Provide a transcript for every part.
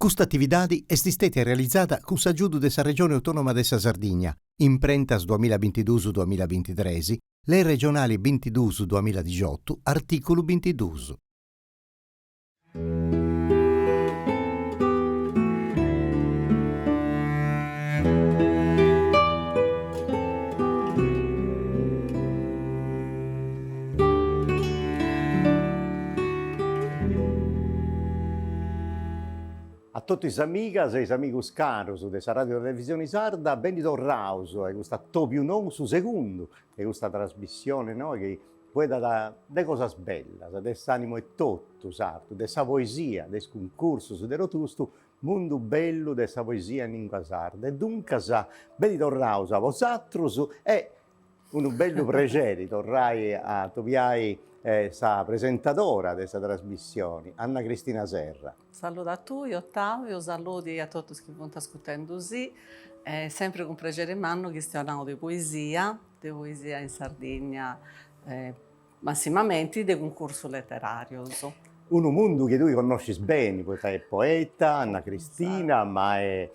Custa atividadi est stètia realizada cun s'agiudu de sa Regioni Autònoma de sa Sardigna, Imprentas duamilla bintiduus duamilla bintitres, Lei regionali bintiduus duamilla dixiotu, artìculu bintiduus. A totu is amigas e is amigus carus de sa Radio Televisioni Sarda, beni torraus a custu atobiu nou, su segundu de custa trasmissioni noa chi fueddat de cosas bellas, de s'animu etotu sardu, de sa poesia, de is cuncursus, de totu custu mundu bellu de sa poesia in lingua sarda. E duncas beni torraus a bosatrus e Unu bellu prexeri torrai a atobiai sa presentadora de sa trasmissioni, Anna Cristina Serra. Saludu a tui Ottavio, saludi a totus chi funt ascurtendusì. Sempri cun prexeri mannu chistionaus de poesia, de poesia in Sardigna Massimamenti de cuncursus leteràrius. Unu mundu chi tui connoscis beni, poita est poeta, Anna Cristina, ma est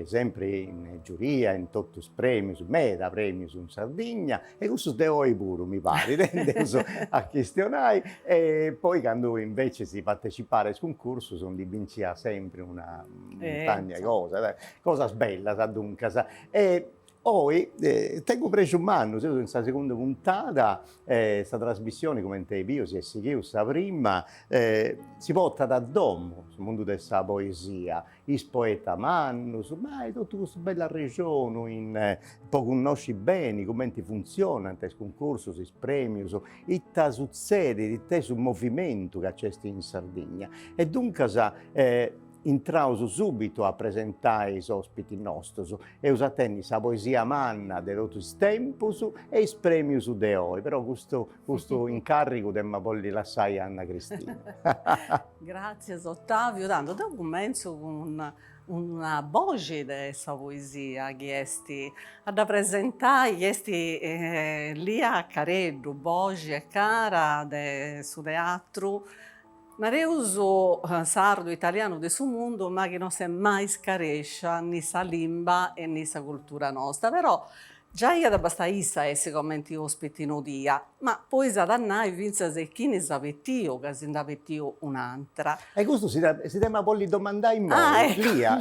sempri in giuria in totu is premius, meda premius in Sardigna e cussus de oi puru mi parit, nd'eus a chistionai, e poi candu invecis partecipat a is cuncursus ndi binciat sempri una montagna 'e cosas, cosas bellas duncas. E Oi tengu prexu mannu, seus in sa segunda puntada e sa trasmissioni, cumenti eis biu, si est sighiu sa prima, si portat a domu su mundu de sa poesia, is poetas mannus, ma totu custu bellu arrexonu in po connosci beni cumenti funtzionant is cuncursus, is premius, ita sutzedit, ita est su movimentu ca nc'est in Sardigna. E duncas Intraus subitu a presentai is ospitis nostus. Eus a tenni sa poesia manna de totu is tempus e is premius de oi, però custu custu incarrigu dd'em'a bolli lassai a Anna Cristina. Gràtzias Ottavio, tando deu cumentzu cun una boxi de sa poesia chi est a dda presentai, chi est Lia Careddu, boxi e cara de su teatru Nareus sardu italianu de su mundu ma chi non s'est mai scarescia ni sa limba e ni sa cultura nosta, però giai iat a bastai issa a essi comenti ospiti nodia, ma poi s'at a nai fintzas e chini s'at betiu, ca si nd'at betiu un'antra. E custu si dd'em'a bolli domandai immoi, Lia,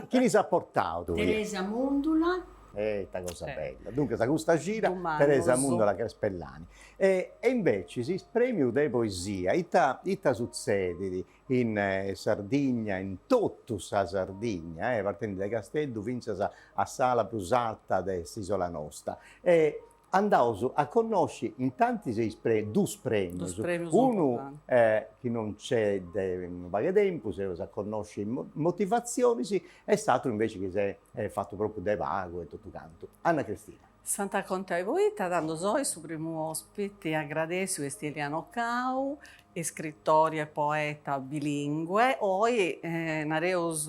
chini s'at portau tui? Teresa Mundula. Eh ita cosa bella, duncas custa cida Teresa Mundula Crespellani. E invecis is premius de poesia, ita ita sutzedit in Sardigna, in totu sa Sardigna, eh, partendi de Casteddu fintzas a s'ala prus arta de s'isola nosta. E andaus a connosci intantis is pre dus premius, unu chi non nc'est de unu pagu 'e tempus, eus a connosci is motivatzionis, e s'aturu inveci chi s'est fatu propriu de pagu e totu cantu. Anna Cristina. S'ant a contai poita, tando oi su primu ospiti agradessiu est Eliano Cau, iscritori e poeta bilingue, oi nareus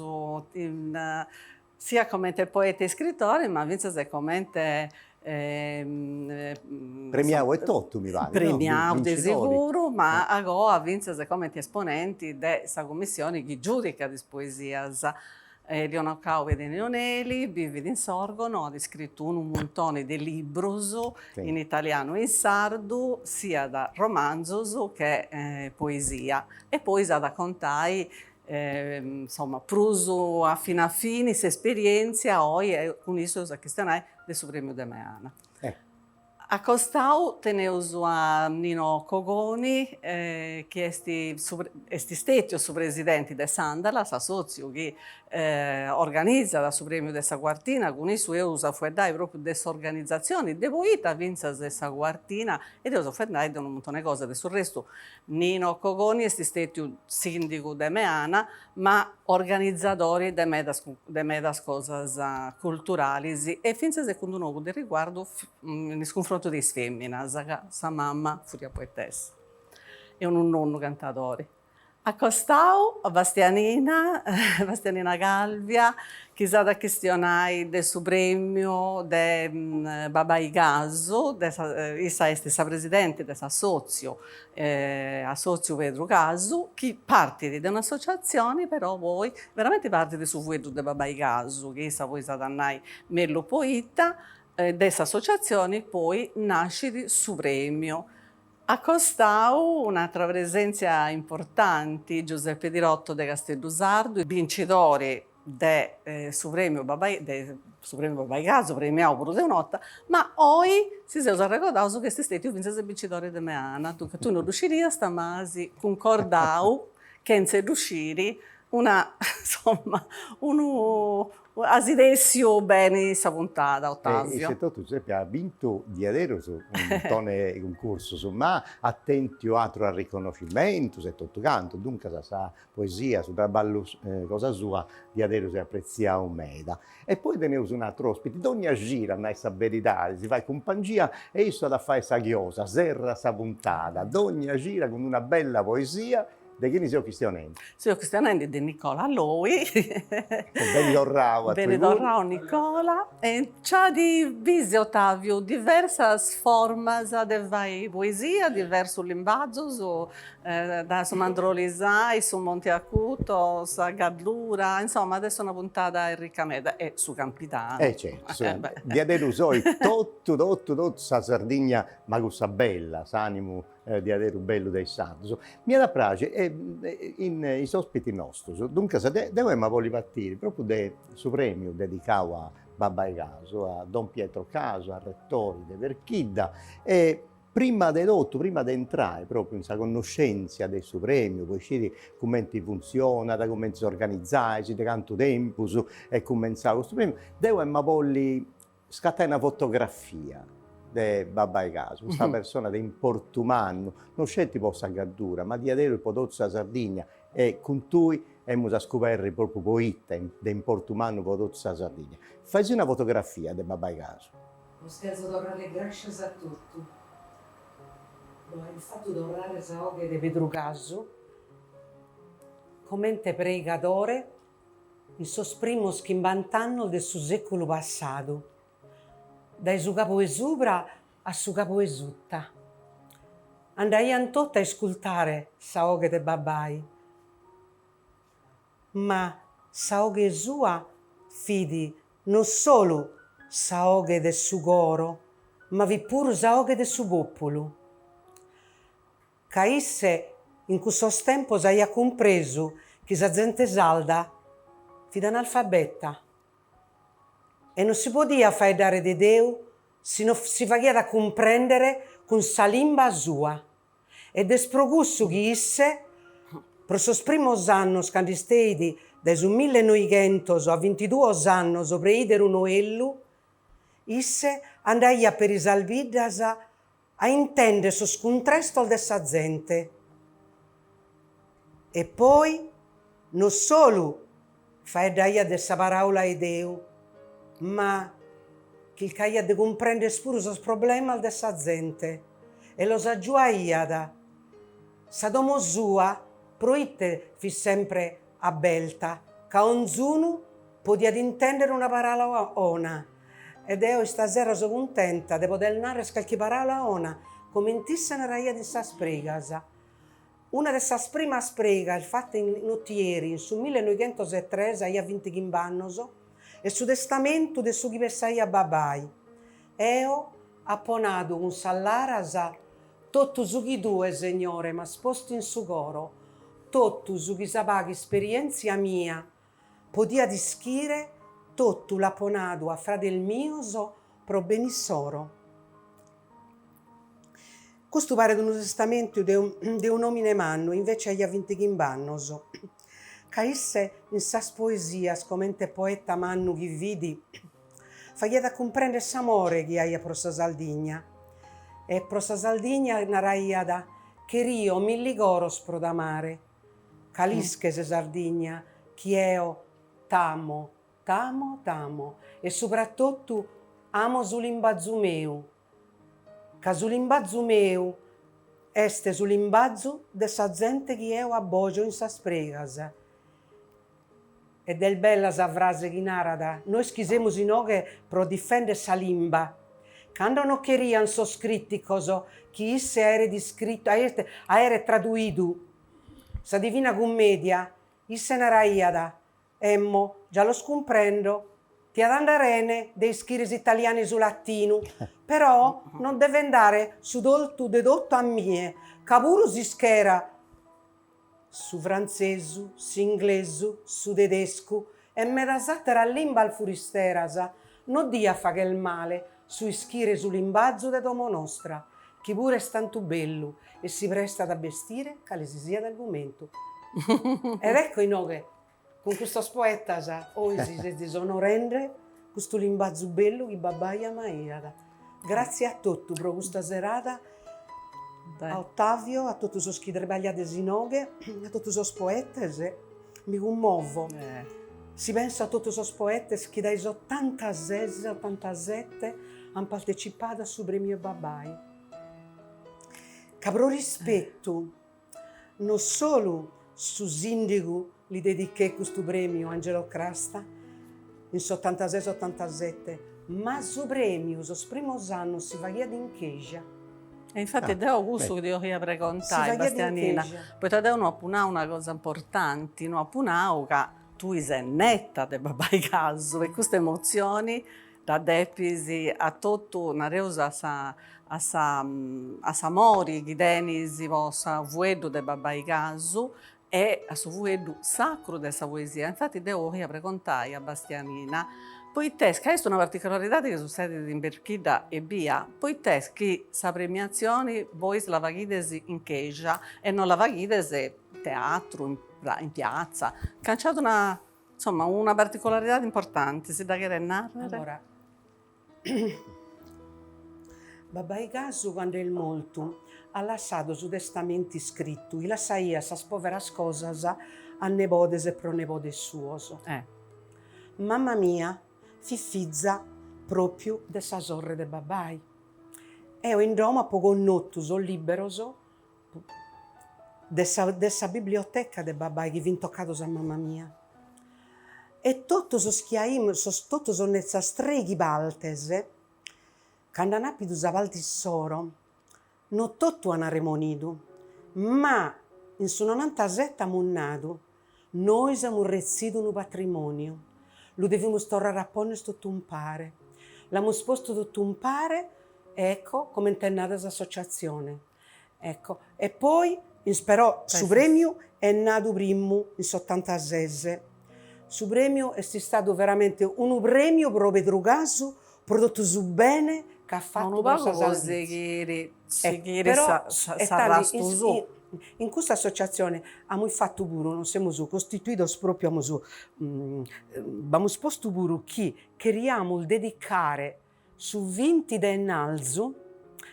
in siat comente poeta e iscritori ma fintzas e comente Premiau etotu mi parit, no? Premiau de seguru, ma agoa fintzas comente esponenti de sa cummissioni chi giudicat is poesias Eliano Cau est de Neoneli, bivit in Sorgono, at iscritu unu muntoni de librus in italianu e in sardu, siat romanzus che poesia. E poi s'at a contai insoma prus a fini a fini s'esperientzia oi e cun issu eus a chistionai de su premiu de Meana. A costau teneus a Nino Cogoni chi est est stètiu su presidenti de s'Andala, s'assòtziu chi organizat su prèmiu de sa Quartina, cun issu eus a fueddai pròpriu de s'organizatzioni, de poita fintzas de sa Quartina e eus a fueddai de unu muntoni 'e cosas, de su restu Nino Cogoni est stètiu sìndigu de Meana ma organizadori de medas de medas cosas culturalis e fintzas e cun d'unu ogu de riguardu in is cunfrontus de is feminas, ca sa mama furiat poetessa e unu nonnu cantadori. A costau a Bastianina, Bastianina Calvia, chi s'at a chistionai de su premiu de Babbai Casu, de sa issa est sa presidenti de s'assotziu Assotziu Pedru Casu, chi partit de un'associatzioni però poi veramenti partit de su fueddu de Babbai Casu, chi issa poi s'at a nai mellus poita, de s'associatzioni poi nascit su premiu. A costau un'atra presèntzia importanti, Giuseppe Tirotto de Casteddu Sardu, bincidori de su prèmiu Babbai de su prèmiu Babbai Casu, premiau prus de un'orta, ma oi si seus arregodaus chi est stètiu fintzas bincidori de Meana, duncas tui no ddu sciriast ma as cuncordau, chentza ddu sciri, una insoma unu As tèssiu beni sa puntada, Ottavio. Isse etotu Giuseppe at bintu diaderus unu muntone 'e cuncursus, ma at tentu atrus arriconnoscimentus e totu cantu, duncas sa poesia, su traballu cosa sua diaderus est apretziau meda. E poi teneus un'atru ospiti, dogna cida, a nai sa beridadi, si fait cumpangia e issu at a fai sa chiosa, serrat sa puntada, dogna cida cun una bella poesia De chini seu chistionendi? Seu chistionendi de Nicola Loi. Beni torrau a tui puru. Beni torrau Nicola. E nc'at biu Ottaviu diversas formas de fai poesia, diversus limbazos, dae su Mandrolisai, su Monte Acuto, sa Gaddura, insoma at essi una puntada ricca meda e su Campidanu. E certu, diaderus oi totu totu totu sa Sardigna, ma cussa bella, s'animu diaderus bellu de is sardus. M'iat a praxi in is ospitis nostus, duncas deu emu a bolli partiri propriu de su premiu dedicau a Babbai Casu, a Don Pietro Casu, arretori de Berchidda e prima de totu, prima de intrai propriu in sa connoscenzia de su premiu po isciri cumenti funtzionat, cumenti s'organizais, de cantu tempus est cumenzau custu premiu, deu emu a bolli Scatai una fotografia de Babbai Casu, custa persona de importu mannu, non sceti po sa Gaddura, ma diaderus po totu sa Sardigna e cun tui emus a scuberri propriu poita est de importu mannu po totu sa Sardigna. Faisì una fotografia de Babbai Casu. Bos cherzo torrare grascias a totu pro aer fatu torrare sa 'oghe de Pedru Casu comente preigadore in sos primos chimbant'annos de su sèculu passadu, dae su cabu 'e subra a su cabu 'e suta. Andaiant totu a iscultare sa 'oghe de babbai, ma sa 'oghe sua fit non solu sa 'oghe de su coro, ma fit puru sa 'oghe de su pòpulu. Ca isse in cussos tempos aiat cumpresu chi sa zente sarda fit analfabeta e non si podiat faeddare de Deu si non si faghiat a cumprèndere cun sa limba sua. Ed est pro cussu chi isse, pro sos primos annos cando isteit dae su millenoighentos a bintiduos annos preìderu noellu, isse andaiat peri sas biddas a intender sos cuntrestos de sa zente. E poi no solu faeddaiat de sa paraula 'e Deu, ma chircaiat de cumprender puru sos problemas de sa zente e los agiuaiat. Sa domo sua proite fit sempre aberta, ca onzunu podiat intender una paraula 'ona. E deo istasera so cuntenta de poder narrer calchi paraula 'ona, comente isse naraiat in sas preigas. Una de sas primas preigas fata in Otieri in su millenoighentosetres, aiat bintichimb'annos, est su testamentu de su chi pessaiat babbai. Eo apo nadu cun sas laras totu su chi tue, Segnore, m'as postu in su coro, totu su chi sa paga isperientzia mia Podiat ischire, totu l'apo nadu a frades mios pro bene issoro. Custu paret unu testamentu de un'omine mannu, invece aiat bintichimb'annos, ca isse in sas poesias, comente poeta mannu chi fit, faghiat a cumprender s'amore chi aiat pro sa Sardigna e pro sa Sardigna naraiat, cherio milli coros pro t'amare. Ca l'isches, Sardigna, chi eo t'amo, t'amo, t'amo e subrattotu amo su limbazu meu, ca su limbazu meu Est su limbazu de sa zente chi eo abbojo in sas preigas. Ed est bella sa frase chi narat, nois chi semus inoghe pro difender sa limba. Cando no cherian sos criticos chi isse aeret iscritu, aeret traduidu sa Divina Cummedia, isse naraiat, Emmo, già los cumprendo, tiat andare 'ene de ischire s'italianu e su latinu, però non deven dare su tortu de totu a mie, ca puru si ischera su frantzesu, s'inglesu, su tedescu e medas àteras limbas furisteras, no diat fagher male su ischire su limbazu de domo nostra, chi puru est tantu bellu e si prestat a bestire cale si siat argumentu. Ed ecco inoghe, cun custos poetas, 'ois sezis onorende custu limbazu bellu chi babbai amaiat. Gratzie a totu pro custa serada, a Ottavio, a totu sos chi tribagliades inoghe, a totu sos poetes, mi cummovo si penso a totu sos poetes chi dae s'otantases, otantasete an partecipadu a su premiu 'e babbai. Ca pro rispetu no solu su sindigu li dedicheit custu premiu, Angelo Crasta, in s'otantases otantasete, ma su premiu sos primos annos si faghiat in cheja. E infati deo cussu ti 'olia pregontai, Bastianina, poita deo no apu nau una cosa importanti, no apu nau ca tui ses netta de Babbai Casu e custa emotzioni dda depis a totu, nareus a sa a sa a s'amori chi tenis po su fueddu de Babbai Casu e a su fueddu sacru de sa poesia. Infati deu 'olia pregontai a Bastianina poit'est, ca est una particularidadi chi sussedit in Berchidda ebbia, poit'est chi sa premiatzioni bois la faghides in cheja e non la faghides in teatru, in piatza, ca nc'at una, insoma, una particularidadi importanti, si dda cheres narrer? Allora, Babbai Casu cando est mortu at lassadu su testamentu iscritu chi lassaiat sas poveras cosas a nebodes e pronebodes suos. Mama mia fit fiza propriu de sa sorre de babbai. Eo in domo apo connotu sos liberos de sa de sa biblioteca de babbai chi fin tocados a mama mia e totu sos chi aimus sos totu sos sas treighi partes cando an apidu sa parte issoro no totu an remonidu ma in su nonantasette amus nadu nois amus retzidu unu patrimoniu lu devimus torrare a ponner totu umpare l'amus postu totu umpare e ecco comente est nada s'associatzione Ecco, e poi però su premiu est nadu primu in s'otantases. Su premiu est istadu veramente unu premiu pro Pedru Casu pro totu su bene ch'at fatu pro sa Sardigna. Sighiri, sighiri s'arrastu suu. In custa associatzione amus fatu puru, nos semus costituidos propriu, amus b'amus postu puru chi cheriamus dedicare Su vinti de 'ennalzu,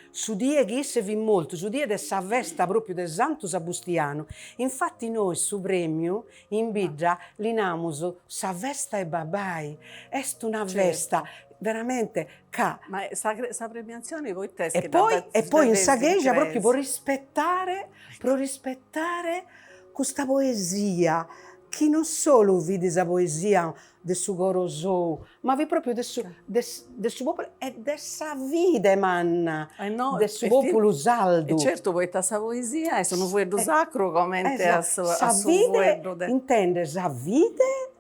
su die chi isse fit mortu, su die de sa festa propriu de Santu Sabustianu, infatti nois su premiu in bidda li namus sa festa 'e Babbai, est una festa veramente ca. Ma sa sa premiatzioni poita est chi dda E poi e poi in sa cheja propriu pro rispettare pro rispettare custa poesia chi non solu fit sa poesia de su coro sou, ma fit propriu de su de su populu e de sa fide manna de su populu sardu. E certu, poita sa poesia est unu fueddu sacru comente a su fueddu de. Intende, sa fide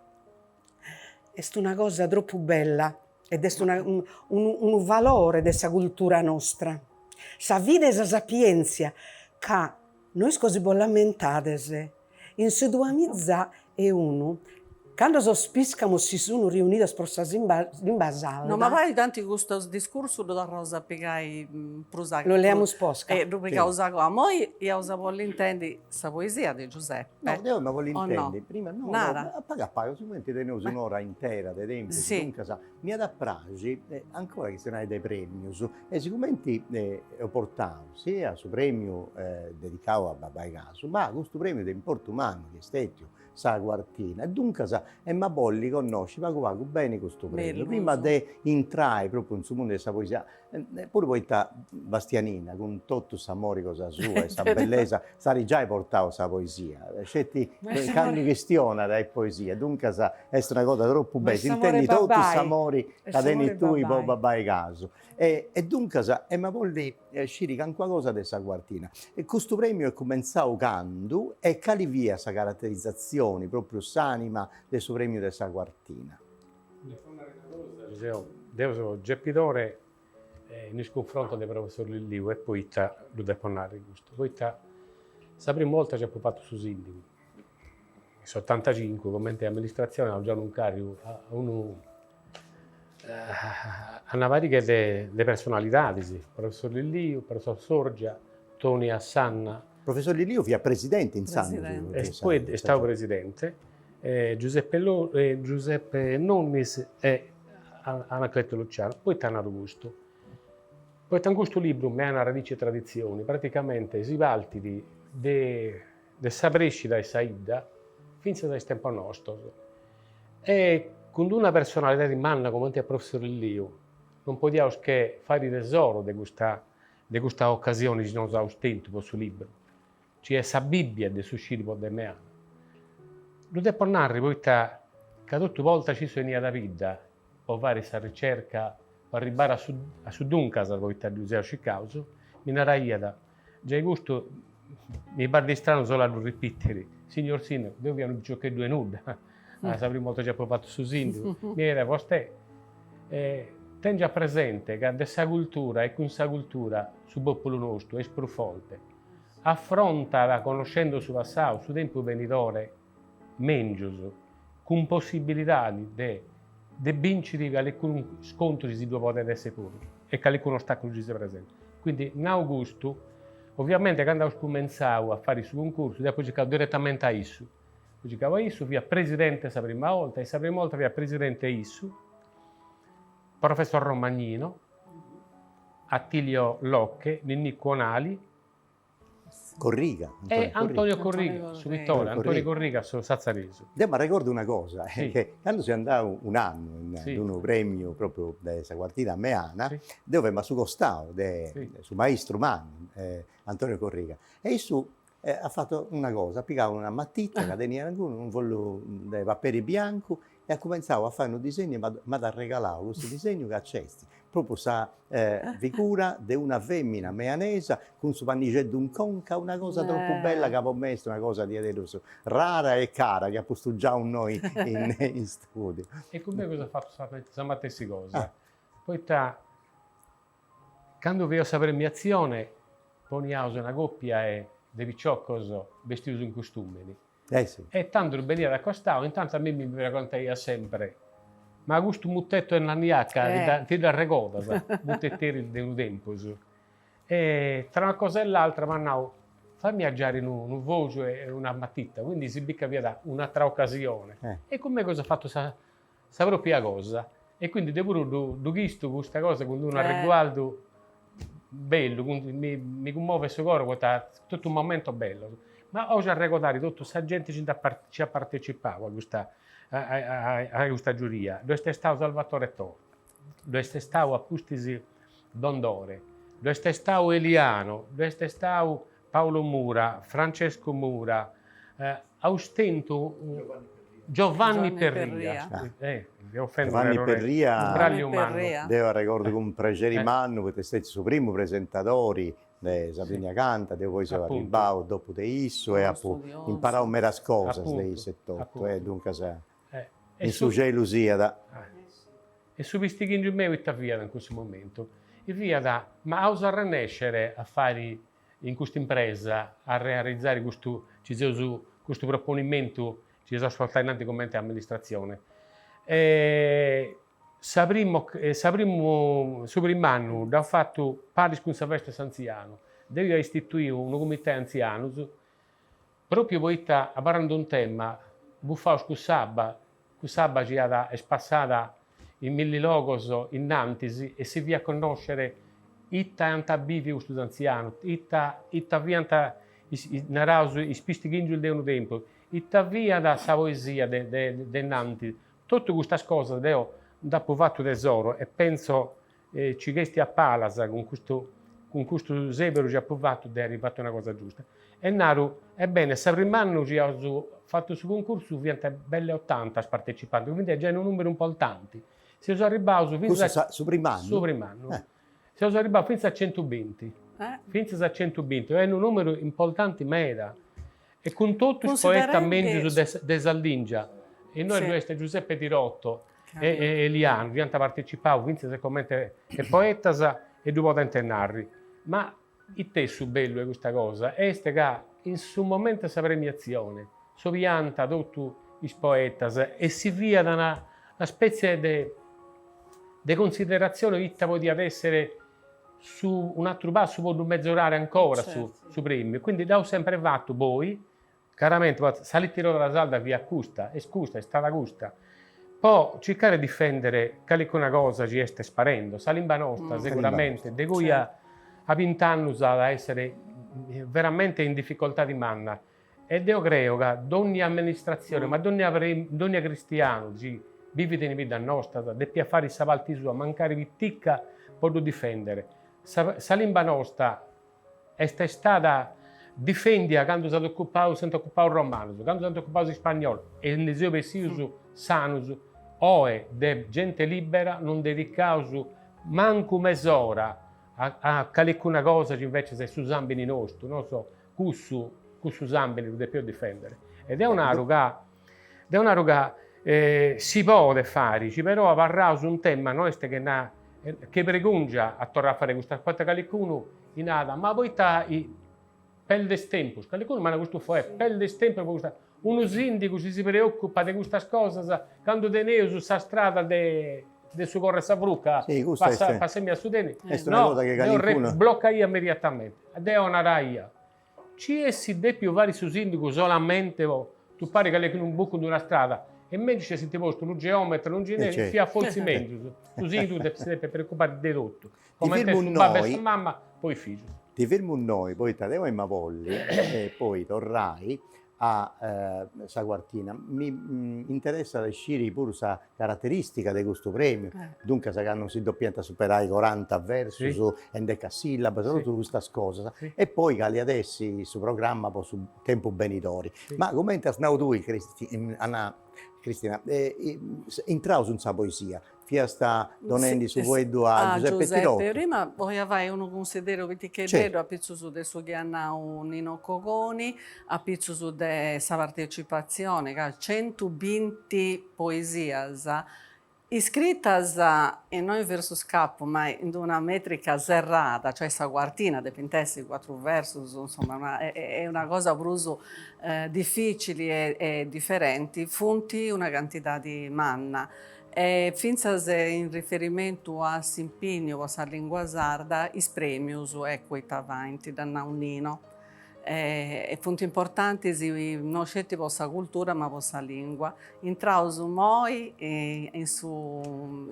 est una cosa tropu bella ed est una unu valore de sa cultura nostra, sa fide e sa sapientzia, ca no isco si bos l'ammentades In su duamiza e unu, cando sos pìscamos si sun riunidos pro sa limba sarda. No, ma poi tanti custos discursus ddu torraus a pigai prus a. Lu leamus posca. E ddu pigaus agoa. Moi iaus a bolli intendi sa poesia de Giuseppe. No, deu ia bolli intendi, prima, no, no, a pagu a pagu, sigumenti teneus un'ora intera de tempus, duncas m'iat a praxi ancora chistionai de premius E sigumenti eus portau sia su premiu dedicau a Babbai Casu, ma custu premiu de importu mannu chi est stetiu. Sa Quartina e duncas emu a bolli connosci pagu pagu beni custu premiu prima de intrai propriu in su mundu de sa poesia Puru poita Bastianina, cun totu s'amori cosa sua e sa bellesa, s'at giai portau sa poesia, sceti candu chistionat est poesia, duncas est una cosa tropu bella, s'intendit totu s'amori ca tenis tui po Babbai Casu. E duncas emu a bolli sciri calincuna cosa de sa Quartina. Custu premiu est cumentzau candu e cali fiat sa caraterizatzioni, propriu s'anima de su premiu de sa Quartina? Depo narrer una cosa, deo deo so gepidore in is cunfrontos de professor Lilliu e poita ddu depo narrer custu, poita sa primu 'olta chi apu fatu su sindigu, in s'otantacincu, comente amministratzione apu giau unu incarrigu a unu a una pariga de de personalidadis, professor Lilliu, professor Sorgia, Tonia Sanna. Professor Lilliu fiat presidente intzandus. E poi est stau presidente Giuseppe Giuseppe Nonnis e Anacleto Luciano. Poita naru custu? Poita in custu libru Meana Radici e Tradizioni praticamente si partit de de sa prèscida 'e sa 'idda fintzas a is tempos nostros e cun d'una personalidadi manna comente a professor Lilliu non podiaus che fari tesoro de custa de custa ocasioni chi nosu aus tentu po su libru Ci est sa Bibbia de su sciri po de Meana. Ddu depo narri poita ca totu bortas chi issu 'eniat a bidda po fari sa ricerca po arribbare a su a su duncas poita ddu seus circaus, mi naraiat, giai custu mi parit istranu solu a ddu ripitiri, signor sindigu, deu fia unu piciocheddu 'e nudda, sa prima 'orta chi apu fatu su sindigu, mi naraiat vostè tengiat presente ca de sa cultura e cun sa cultura su populu nostu est prus forte Afrontat, connoscendo su passau, su tempus benidore mengius, cun possibilidadi de de binciri calicunu scontru chi si ddue podet essi puru e calicunu ostaculu chi si presentat. Quindi nau custu, ovviamente candu aus cumentzau a fari su cuncursu deu apu circau direttamente a issu, apu circau a issu, fiat presidente sa prima 'orta e sa prima 'orta fiat presidente issu, professor Romagnino, Attilio Locche, Ninnicu Onali. Corriga. E Antonio Corriga, su pittore, Antonio Corriga, su satzaresu. Deu m'arregordu una cosa, che candu seu andau un'annu in unu premiu propriu de sa Quartina Meana, deu femu a su costau de su maistru mannu, Antonio Corriga, e issu at fatu una cosa, at pigau una matita ca teniat inguni, unu follu de paperi biancu e at cumentzau a fai unu disegnu e m'at arregalau custu disegnu ca nc'est propriu sa figura de una femina meanesa cun su pannixeddu in conca, una cosa tropu bella ca po mei est una cosa diaderus rara e cara chi apu stugiau innoi in studiu. E cun megus at fatu sa matessi cosa, poita candu fiaus sa premiatzione poniaus una copia de piciocos bestius in costumini E tando beniat acostau, intantu a mimmi mi pregontaiat sempre, ma custu mutetu 'e Nanni Acca ti dd'arregodas, muteteris de unu tempus. E tra una cosa e l'altra m'at nau, fammi agiari unu fogiu e una matita, quindi si bit ca fiat un'atra ocasione. E cun megus at fatu sa sa propria cosa e quindi deu puru ddu ddu chistu custa cosa cun d'unu arreguardu bellu, mi mi cummovet su coro poita totu momentos bellos, ma 'ogiu arregodare totu sa genti chi nd'at chi at partecipau a custa a custa giuria, ddu est stau Salvatore Torta, ddu est stau a pustis Don Dore, ddu est stau Eliano, ddu est stau Paolo Mura, Francesco Mura, aus tentu Giovanni Perria, Giovanni Perria, deu arregordu cun prexeri mannu poita est stetiu su primu presentadori de Sardigna Canta, deu poi seu arribbau dopu de issu e apu imparau medas cosas de issu etotu e duncas in su celu siat. E su pistighingiu meu ita fiat in cussu momentu? Fiat, ma aus a arrennescere a fari in custa impresa a realizare custu ci seus custu proponimentu ci seus portai innanti comente amministratzione e sa primu sa primu su primu annu dd'aus fatu paris cun sa festa 'e s'antzianu deu ia istituiu unu comitè antzianus propriu poita abarrant un tema bufaus cuss'abba cuss'abba chi at est passada in milli logos innantis e si fiat connoscere ita ant biviu custus antzianus, ita ita fiant is naraus is pistighingius de unu tempus. Ita fiat sa poesia de de innanti. Totu custas cosas deo nd'apu fatu tesoro e pentzo chi ch'est a palas cun custu cun custu seberu chi apu fatu de airi fatu una cosa giusta. E naru, e bene, sa prim'annu chi aus fatu su cuncursu fiant belle otanta is partecipantis, quindi est giai unu numeru importanti. Seus arribbaus fintzas a. Cussu su prim'annu? Su prim'annu. Seus arribbaus fintzas a centubinti. Fintzas a centubinti, est unu numeru importanti meda. E cun totu is poetas mengius de de Sardingia, innoi ddu est Giuseppe Tirotto e Elianu, chi ant partecipau fintzas comente poetas e ddu podent narri. Ma It'est su bellu 'e custa cosa est ca in su momentu 'e sa premiatzione s'obiant totu is poetas e si fiat una spetzie de de consideratzione ita podiat essere su un'aturu passu po ddu mezorare ancora su su premiu, quindi dd'aus sempre fatu poi Chiaramente sa literadura sarda fiat custa, est custa, est istada custa, po circare de difendere calicuna cosa chi est sparendo, sa limba nosta seguramente de cui a bint'annus at a essere veramente in dificoltadi manna e deo creo ca dònnia amministratzione, ma dònnia dònnia cristianu chi bivit in is biddas nostras depiat fari sa parti sua, mancari pitica, po ddu difendere. Sa sa limba nosta Est istada difendia candu s'at ocupau, s'ant ocupau is romanus, candu s'ant ocupau is ispagnolus e ndi seus bessius sanus. Oe de gente libera non dedicaus mancu mes'ora a a calicuna cosa chi invecias est su sambini nostu, non so, cussu cussu sambini lu depeus difendere. E deu naru ca deu naru ca si podet fari, chi però abarraus in tema no est che na che bregungia a torrai a fari custas poita calicunu mi narat ma poita perdes tempus, calicunu m'at nau custu fueddu, perdes tempus po custa, unu sindigu si si preocupat de custas cosas candu teneus sa strada de de su Corr'e sa Fruca passendi a su tenni, no, deu blocaia immediatamenti, deu naraia Ci essi depiu fari su sindigu solamente po tupari calincunu bucu in una strada est mengius ci essint postu unu geometra, unu ingegneri, fiat fortzis mengius. Su sindigu si depit preocupari de totu, comente su babbu e sa mamma po is figius. Ti firmu innoi poita deu emu a bolli poi torrai a sa quartina. Mi interessat a sciri puru sa carateristica de custu premiu, duncas ca non si depiant superai coranta versus e endecasillabas, totu custas cosas, e poi cali at essi su programma po su tempus benidori. Ma cumenti as nau tui Anna Cristina, intraus in sa poesia, Fiast donendi su fueddu a Giuseppe Tirotto. Giuseppe, prima bolia fai unu cunsideru piticheddeddu apitzus de su chi at nau Nino Cogoni, apitzus de sa partecipatzioni, ca centubinti poesias iscritas no in versu scapu ma in d'una metrica serrada, cioè sa cuartina, depint essi cuatru versus, insoma, est una cosa prus dificili e diferenti, funt una cantidadi manna E fintzas in riferimentu a s'impignu po sa lingua sarda, is premius, eccu ita faint, dd'at nau Nino, e funt importantis no sceti po sa cultura ma po sa lingua. Intraus immoi in su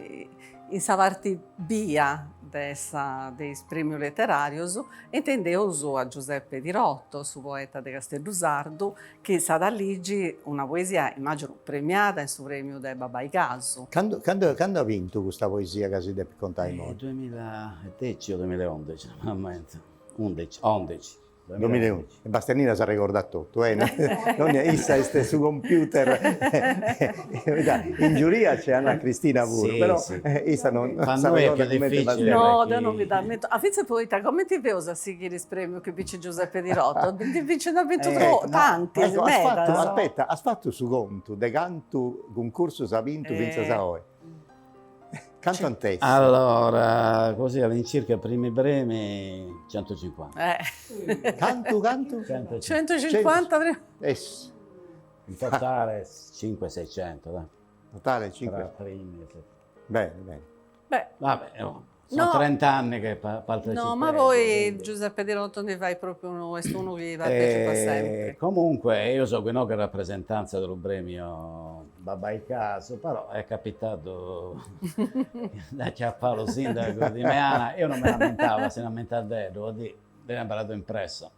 in sa parti bia de sa de is premius leterarius e intendeus a Giuseppe Tirotto, su poeta de Casteddu Sardu, chi s'at a ligi una poesia, immaginu, premiada in su premiu de Babbai Casu. Candu candu candu at bintu custa poesia ca si depit contai immoi? Duemiladexi o duemilaundixi, non m'ammento, undixi, undixi. Duemilaundixi. E Bastianina s'arregordat totu, eh? Issa est su computer, in giuria c'est Anna Cristina puru, però issa non s'arregordat cumenti Bastianina. No, deu non mi dd'ammento. A fintzas poita, comenti feus a sighiri is premius chi bincit Giuseppe Tirotto, ndi bincit, nd'at bintu tantis, medas. Aspetta, as fatu su contu de cantu cuncursus at bintu fintzas a oi? Cantu ant essi? Allora, così all'incirca primi premi centocincuanta. Cantu, cantu? Centocincuanta premi. Es. In totale cinque seicento, dai. Totale cinque. Tra primi e Bene, bene. Beh. Vabbè, oh. Sono trent'anni che partecipo. No, ma poi Giuseppe Tirotto ndi fait propriu unu, est unu chi partecipat sempri. Comunque io so qui inoghe in rappresentanza de lu premio Babbai Casu, però est capitadu de aciapare lu sindacu di Meana, eo non mi l'ammentavo, si l'ammentat Deddu, odì, deu abarradu impressa.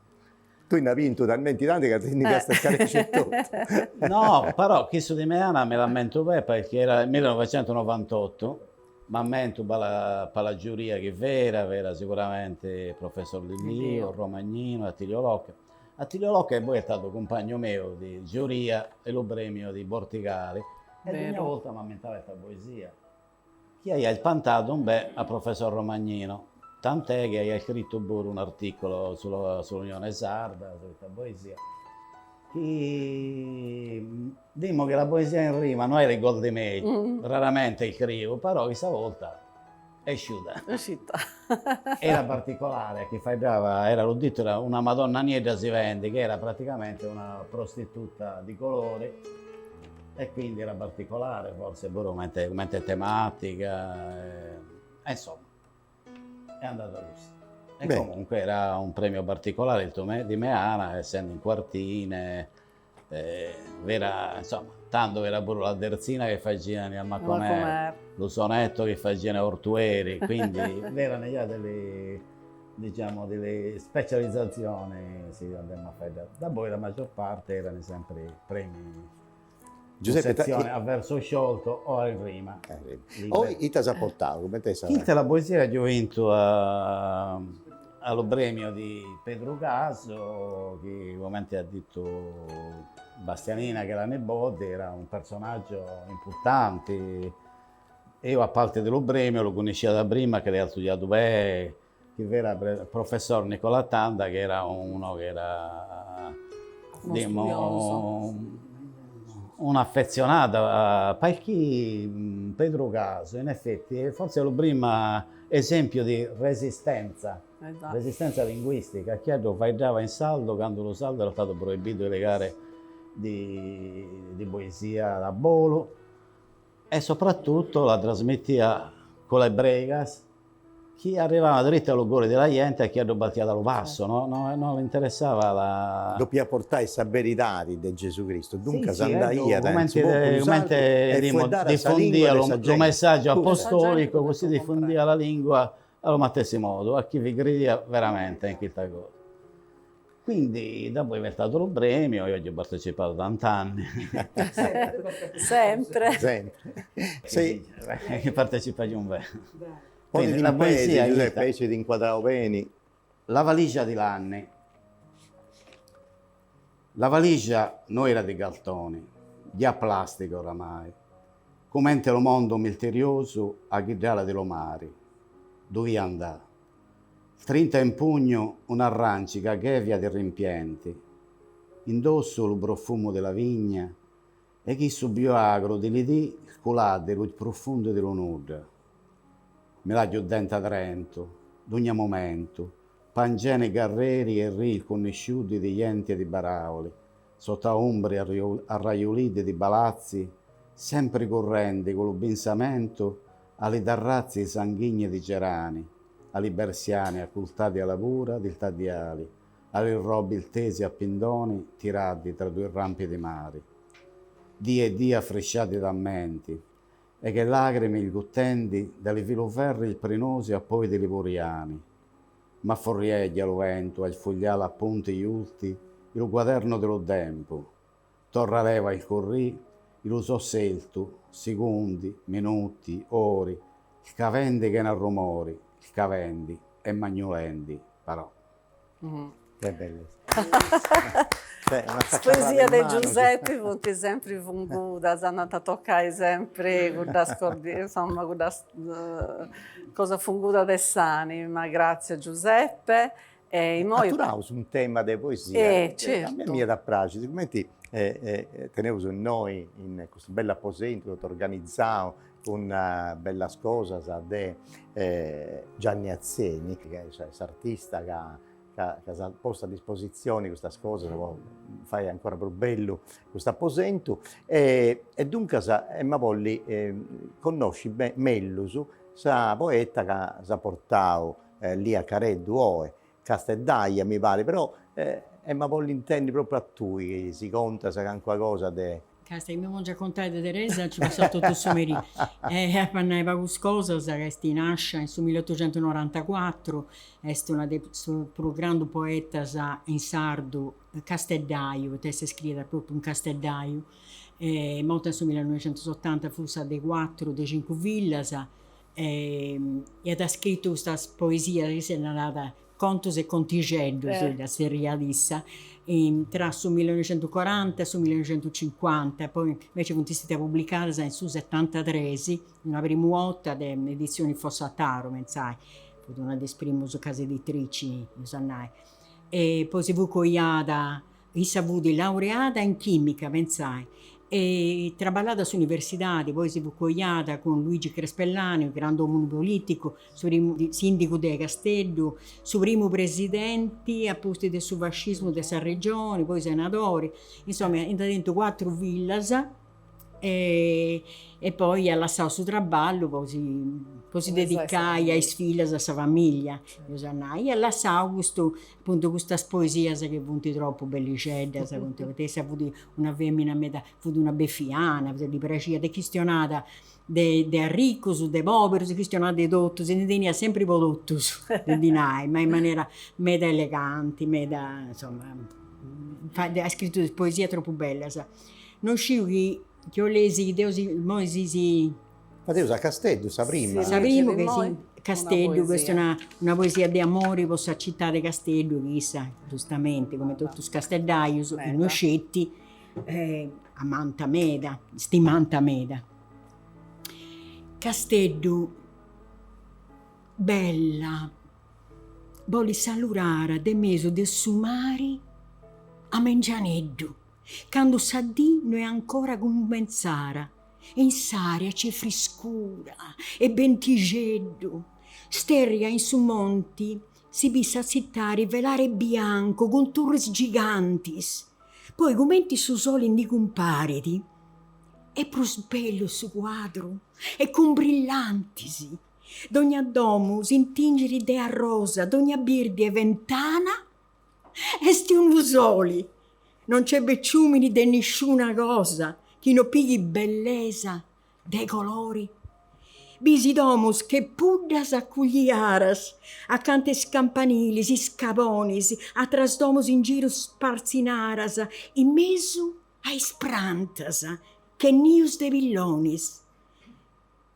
Tui nd'as bintu talmenti tanti ca ti ndi fiast scaresciu etotu. No, però cussu de Meana mi l'ammento bene perché era il 1998, m'ammento pa la pa la giuria chi fera, fera sicuramente professor Lilliu, Romagnino, Attilio Locca. Attilio Locca poi è stato cumpagnu meu di giuria 'e lu premiu di Bortigali e dogna 'olta m'ammentava 'esta poesia chi aiat ispantadu un bè a professor Romagnino, tant'è chi aiat iscritu puru un'articolo sull'Unione Sarda su custa poesia, chi dimo chi la poesia in rima no est gol de mei, raramente iscriu, però cussa 'olta est isciuta. Est iscita. Era particolare, chi faeddava, era lu titulu era una Madonna niedda si vende, che era praticamente una prostituta di colore e quindi era particolare forse puru comente comente tematica e insomma è andata così. E comunque era un premio particolare il di Meana, essendo in quartine Vera, insomma, tando era puru la terzina che faghian a Macomer, lu sonetto che faghian a Ortueri, quindi b'erano già delle, diciamo, delle specializzazioni, si andiamo a faeddare. Daboi la maggior parte erano sempre premi Giuseppe, sezione a verso sciolto o in rima. Oi ita as portau, comente est sa... Chita la poesia aio 'intu a a lu premiu di Pedru Casu, chi comente at dittu Bastianina che la nebode era un personaggio importante, eo a parte de lu premiu lu connoscia da prima ca l'aiat studiadu bene, chi fiat professor Nicola Tanda che era uno che era un'affezionadu, perché Pedru Casu in effetti forse est lu primu esempiu di resistenza, resistenza linguistica, chi ddu faeddava in sardu cando lu sardu era stadu proibidu 'e ligare di poesia a bolu e soprattutto la trasmittia cun le pregas chi arrivavano drittu a lu cori de la gente e chi ddu battiat a lu passu, no no no l'interessava la. Depiat portai sa beridadi de Gesù Cristu, duncas andaiat in su populu sardu e fueddàt sa lingua de sa genti. Lu messaggiu apostolico, così difundiat la lingua a lu matessi modu, a chi bi crediat veramente in custa cosa. Quindi dopo aver dato lu premiu, eo aio partecipadu tant'anni. Sempre. Sempre. Chi partecipa giù bene. Quindi la poesia Giuseppe, aici t'inquadrau beni. La valigia di l'anni. La valigia no era di cartoni, già plastica oramai, comente lu mondo misteriosu a chidd'ala di lu mari. Dovia andà. Strinta in pugnu un'arrancica ghevia di rimpienti, indossu lu profumu di la vigna e chissu più agru di li dì sculà di lu prufundu di lu nudda. Mi l'aggiu denta Trentu, dugna momentu, pangene garreri e rii connisciuti di jenti e di barauli, sutta umbri arrajuliti di palazzi, sempri currendi cu lu pinsamentu a li terrazzi sanghigni di Gerani, a li persiani accultati a la pura di tadiali, a li robi tesi a pindoni tirati tra dui rampi di mari. Die e die affrisciati d'ammenti e che lagrimi sguttendi da li filuferri sprinosi a poi di li buriani. Ma furrieglia lu ventu a sfuglià l'appunti giusti in lu quadernu di lu tempu. Torra leva il currì in lu so seltu, secondi, minuti, ori, scavendi chena rumori, scavendi e magnulendi, però. Che bella. Is poesias de Giuseppe funt sempri fungudas, andant a tocai sempri cuddas insomma cuddas cosa funguda de s'anima, gratzias Giuseppe E immoi. Aturaus in tema de poesia. Eh, certu. A mei m'iat a praxi, sigumenti teneus innoi in custu bellu aposentu totu organizau cun bellas cosas de Gianni Atzeni, chi est s'artista ca ca s'at postu a dispositzioni custas cosas po fai ancora prus bellu custu aposentu e duncas emu a bolli connosci mellus sa poeta ca s'at portau Lia Careddu oe, casteddaia mi parit, però emu a bolli intendi propriu a tui chi si contas calincuna cosa de. Casta chi mi pongiu a contai de Teresa nci passat totu su merì. Apu a nai pagus cosas, ca est nascia in su milliotocentunorantacuatru, est una de is prus grandu poetas in sardu casteddaiu, poita issa scriiat propriu in casteddaiu, e morta in su millinoixentusotanta fut sa de cuatru de cincu fillas e at scritu custas poesias chi si narat Contus e contixeddus, ddas zerriat issa, tra su millinoixentucoranta e su millinoixentucincuanta, poi invece funt stetias publicadas in su setantatres, una primu 'orta de Edizioni Fossataro, pentzai, fut una de is primus casa editrici, eus a nai. E poi si fut coiada Issa fut laureada in chimica, pentzai, e traballat a s'universidadi, poi si fut coiada cun Luigi Crespellani, unu grandu omini politicu, su primu sindigu de Casteddu, su primu presidenti a pustis de su fascismu de sa regioni, poi senadori, insoma iant tentu cuatru fillas e e poi iat lassau su traballu po si po si dedicai a is fillas e a sa familia, eus a nai, iat lassau custu apuntu custas poesias chi funt tropu bellixeddas, funt, poita issa fut una femina meda, fut una befiana, ddi praxiat e chistionat de de arricus, de poberus, chistionat de totus e ndi teniat sempri po totus de ndi nai, ma in manera meda eleganti, meda insoma, at scritu poesias tropu bellas Non sciu chi chi 'oleis chi deu si immoi si si. Fadeus a Casteddu sa prima. Sa primu chi si Casteddu, questa est una una poesia de amori po sa città de Casteddu chi issa giustamenti come totus is casteddaius e no sceti amant meda, stimant meda. Casteddu bella bolit salurara de mesu de su mari a mengianeddu Candu sa dì no est ancora cumentzara e in s'aria c'est friscura e bentixeddu, sterria in su monti si bit sa tzitari velare biancu cun turris gigantis, poi cumenti su soli ndi cumparit est prus bellu su cuadru e cun brillantis, dogna domu s'intingit de arrosa, dogna birdi 'e ventana Est unu soli, non c'est beciumini de nisciuna cosa chi no pighit bellesa de colori. Bisi domus che puddas acugliaras acanta is campanilis, is cabonis, atras domus in giru spartzinaras in mesu a is prantas che nius de pillonis.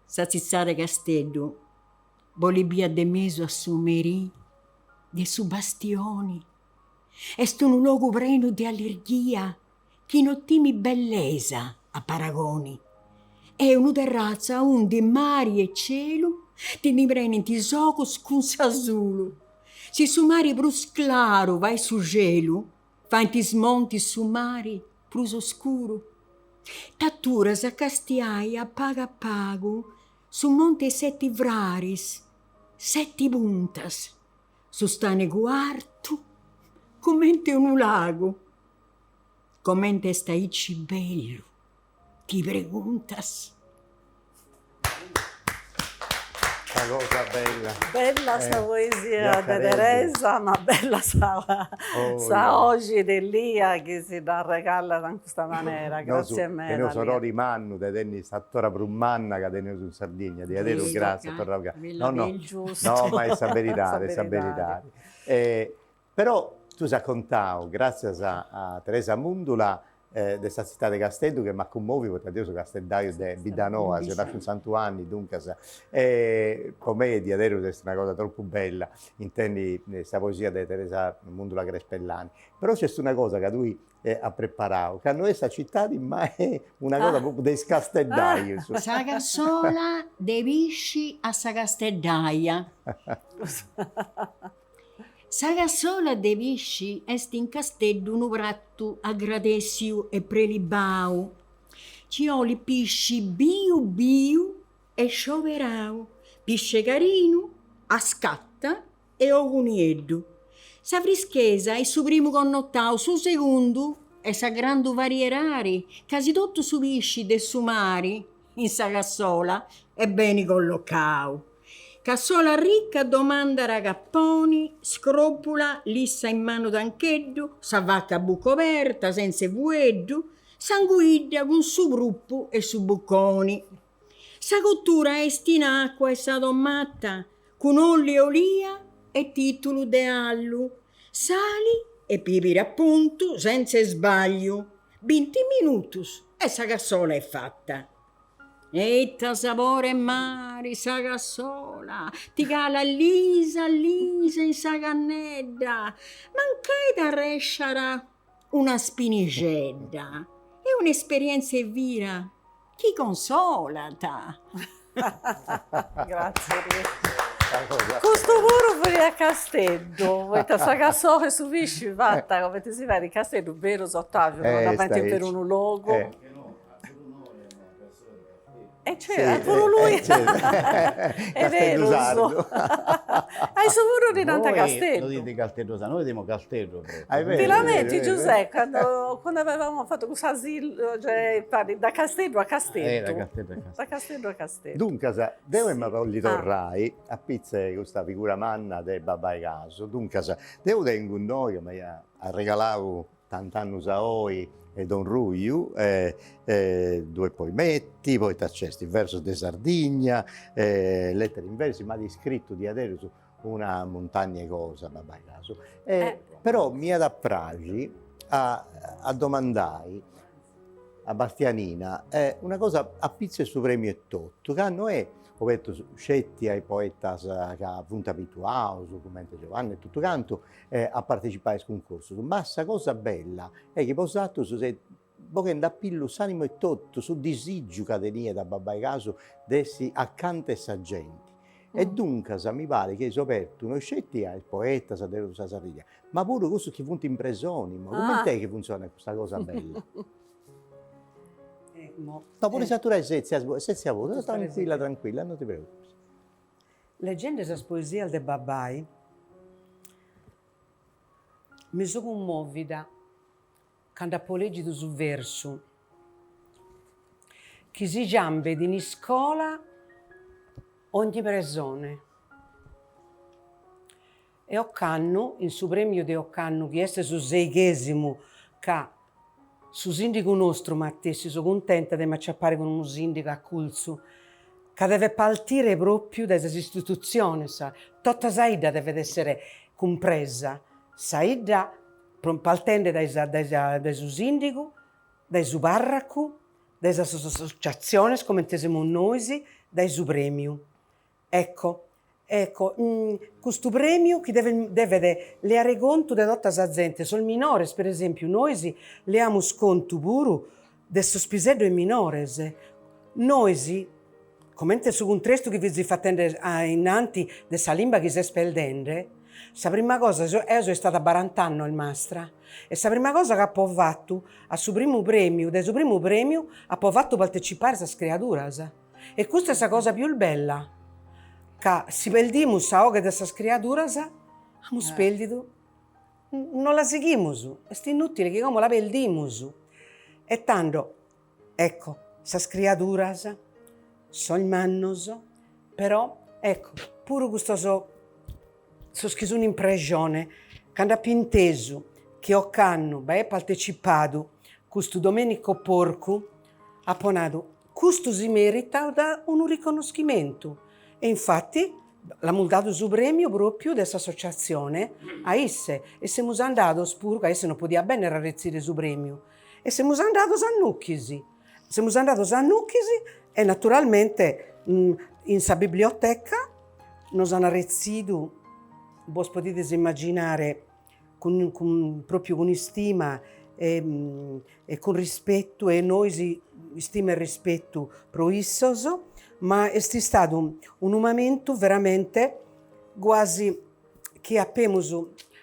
Sa tzitzada 'e Casteddu bolit bia de mesu a su merì de su bastioni. Est unu logu prenu de allirghia chi no timit bellesa a paragoni. Est unu terratzu aundi mari e celu ti ndi prenint is ogus cun s'asulu. Si su mari prus claru fait su celu, faint is montis su mari prus oscuru. T'aturas a castiai a pagu a pagu Su monte 'e seti fraris, seti puntas, su Stànigu artu comente unu lagu, comente est aici bellu, ti preguntas. Sa cosa bella. Bella sa poesia de Teresa, ma bella sa sa 'oxi de Lia chi si dd'arregallat in custa manera, gratzie meda Lia. Teneus onori mannu de tenni s'atora prus manna ca teneus in Sardigna, diaderus gratzias, torraus gratzias. No no, no ma est sa beridadi, est sa beridadi. Però tui as contau, gratzias a Teresa Mundula, de sa tzitade de Casteddu che m'at cummoviu poita deu seu casteddaiu de Biddanoa, seu nasciu in Santu 'Anni, duncas po mei diaderus est una cosa tropu bella intendi sa poesia de Teresa Mundula Crespellani. Però nc'est una cosa ca tui as preparau, ca no est sa citadi ma est una cosa propriu de is casteddaius. Sa cassola de pisci a sa casteddaia. Sa cassola de pisci est in Casteddu unu pratu agradèssiu e prelibau, ci 'olit pisci biu biu e scioberau, pisce carinu, a scatta e ogu nieddu. Sa frischesa est su primu connotau, su segundu est sa grandu varierari, casi totu su pisci de su mari in sa cassola est beni collocau. Cassola ricca domandat capponi, scropula, lissa in manu tancheddu, sa faca a bucca oberta, senza 'e fueddu, S'anguidda cun su prupu e su buconi. Sa cotura est in acua 'e sa tomata, cun ollu 'e olia e titulu de allu, sali e pibiri a puntu sentza isbagliu. Binti minutus e sa cassola est fata. Eita sabore 'e mari sa cassola, ti calat lisa lisa in sa cannedda, mancai t'arresciat una spinixedda, est un'esperienza 'e vida chi consolat. Grazie. Custu puru fut a Casteddu, poita sa cassola e su pisci fata comente si fait in Casteddu, berus Ottaviu, non dda faint in perunu logu. E c'era puru lui. Est berus. A issu puru ddi nant Casteddu. No dint Casteddu sardu, noi dimus Casteddu. Ti lamenti Giuseppe, quando quando avevamo fatto cussa asilo, cioè parli da Casteddu a Casteddu. Da Casteddu a Casteddu. Da Casteddu a Casteddu. Duncas, deu emu a bolli torrai a pitzu 'e custa figura manna de Babbai Casu. Duncas, deu tengu innoi, ca m'aiat arregalau Tant'annus a oi Don Ruiu, due poemetti, poita nc'est Versos de Sardigna, Lettere in versi, m'at iscritu diaderus una muntagna 'e cosa Babbai Casu. Però m'iat a praxi a a domandai a Bastianina una cosa a pitzu 'e su premiu etotu, ca no est obertu sceti a is poetas ca funt abituaus, cumenti Giovanni e totu cantu, a partecipai a is cuncursus, ma sa cosa bella est chi bosatrus seis boghendi a pillu s'animu etotu, su disigiu ca teniat Babbai Casu de essi acanta 'e sa genti. E duncas mi parit chi eis obertu no sceti a is poetas de totu sa Sardigna, ma puru cussus chi funt in presoni, ma cumenti est chi funtzionat custa cosa bella? No, podis aturai setzia, setzia puru, tranquilla tranquilla, no ti preocupis. Legende sas poesias de Babbai mi so cummòvida cando apo lègidu su versu chi si giambet in iscola ogni presone. E ocannu, in su prèmiu de ocannu, chi est su seighèsimu, ca su sìndigu nostru matessi, so cuntenta de m'aciapare cun unu sìndigu a curtzu, ca devet partire pròpiu dae sas istitutziones, tota sa 'idda devet èssere cumpresa, sa 'idda partende dae sa dae sa dae su sìndigu, dae su pàrracu, dae sas associatziones comente semus nois, dae su prèmiu. Ecco, ecco, custu premiu chi devet devet leare contu de tota sa zente, sos minores per esempiu, nois leamus contu puru de sos piseddos minores, nois, comente su cuntrestu chi fizis fatende a innanti de sa limba chi s'est perdende, sa prima cosa, eo so istada barant'annos mastra, e sa prima cosa chi apo fatu a su primu premiu, dae su primu premiu apo fatu partecipare sas criaduras E custa est sa cosa pius bella, ca si perdimus sa 'oghe de sas criaduras, amus perdidu, non la sighimus, est inutile chi como la perdimus. E tando, ecco, sas criaduras, sos mannos, però, ecco, puru custos, sos chi sun in prejone, cando apo intesu chi ocannu b'aiat partecipadu custu Domenico Porcu, apo nadu, Custu si meritat unu riconnoschimentu e infati l'amus dadu su premiu propriu de s'associatzione a isse e semus andados puru, ca isse non podiat bennere a retzire su premiu, e semus andados a Nuchis, semus andados a Nuchis e naturalmente in sa biblioteca nos an retzidu, bos podides immaginare, cun cun propriu cun istima e e cun rispetu e nois istima e rispetu pro issos, ma est istadu unu mamentu veramente guasi chi apemus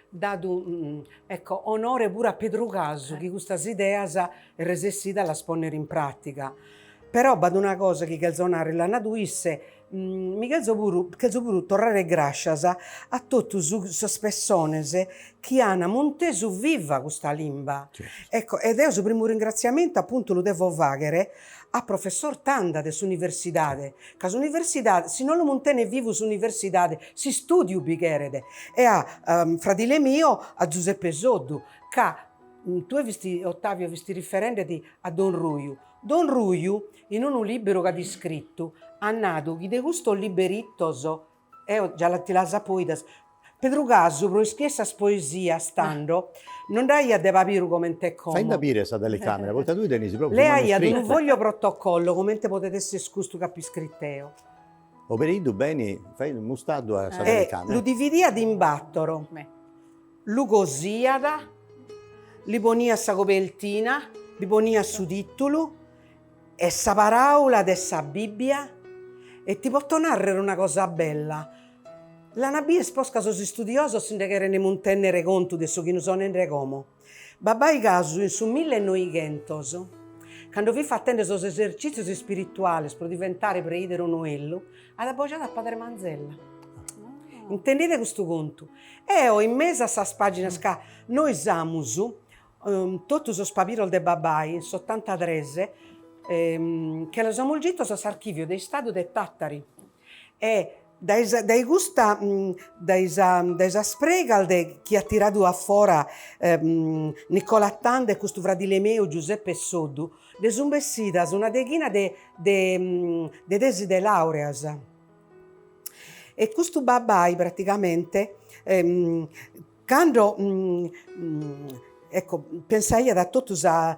dadu ecco onore puru a Pedru Casu chi custas ideas est resessidu a las ponnere in pratica. Però b'at una cosa chi chelzo narrer, l'at nadu isse Mi chelzo puru, chelzo puru torrare grascias a totu sas pessones chi an muntesu viva custa limba. Ecco, e deo su primu ringratziamentu apuntu lu devo faghere a professor Tanda de s'universidade, ca s'universidade, si non lu muntenet vivu s'universidade, s'istudiu bi cheret, e a fradile mio, a Zuseppe Soddu, ca. Tue fisti, Ottavio, fisti riferendeti a Don Ruiu. Don Ruiu, in unu liberu chi at iscritu, at nadu chi de custos liberitos, eo già ti las apo 'idas, Pedru Casu pro iscrier sas poesias tando non nd'aiat de pabiru comente como. Fainde a biri sa telecamera, poita tui tenis propriu su Leaiat unu foglio protocollo comente podet esser custu chi apo iscritu eo. Oberiddu beni, fai mustaddu a sa telecamera. E lu dividiat in battoro. Lu cosiat, li poniat sa cobertina, bi poniat su tìtulu e sa paràula de sa Bìbbia e ti poto nàrrere una cosa bella, l'an a bider posca sos istudiosos si nde cheren muntènnere contu de su chi so nende como. Babbai Casu in su millenoighentos, cando fit fatende sos esercìtzios ispirituales pro diventare preìderu noellu, at abojadu a Padre Manzella. Intendide custu contu. Eo in mesu a sas pàginas ca nois amus totu sos pabiros de babbai in s'otantatres che los amus gitos a s'archìviu de Istadu de Tàtari e dae sa dae custa dae sa dae sas pregas de chi at tiradu a fora Nicola Tanda e custu fradile meu Giuseppe Soddu nde sunt bessidas una deghina de de de tesi de laureas. E custu babbai praticamente cando ecco pensaiat a totu sa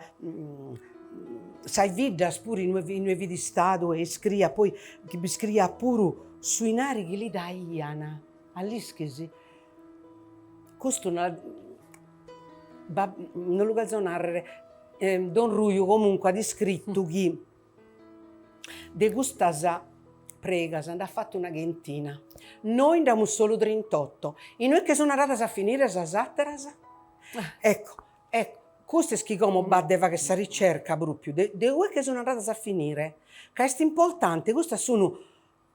sas biddas puru inue inue fit istadu e iscriiat poi chi bi iscriiat puru su 'inari chi li daian, a l'ischis? Custu no non lu chelzo narrer, don Ruiu comunque at iscritu chi De custas pregas nd'at fatu una chentina, nois nd'amus solu trintotto, inue che sun andadas a finire sas àteras? Ecco, ecco, custu est chi como b'at de fagher sa ricerca propriu, de de ue che sun andadas a finire, ca est importante, custas sun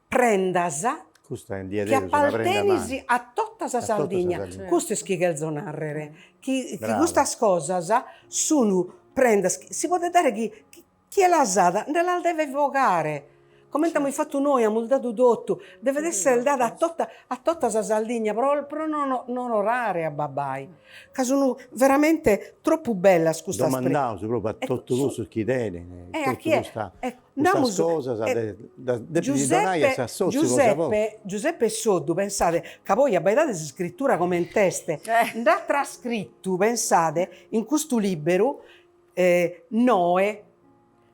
prendas chi apartenis a tota sa Sardigna, custu est chi chelzo narrer, chi chi custas cosas sun prendas chi si podet dare chi Chie las at nde las devet bogare, comente amus fatu nois, amus dadu totu, devet essere dada a tota a tota sa Sardigna pro pro non onorare a babbai, ca sun veramente tropu bellas custas Domandaus propriu a totu cussus chi tenint totu custa custas cosas de depint donai a s'assotziu cosa bosta. Giuseppe Giuseppe Soddu, pensade, ca poi abbaidade s'iscritura coment'est, nd'at trascritu, pensade, in custu liberu Noe,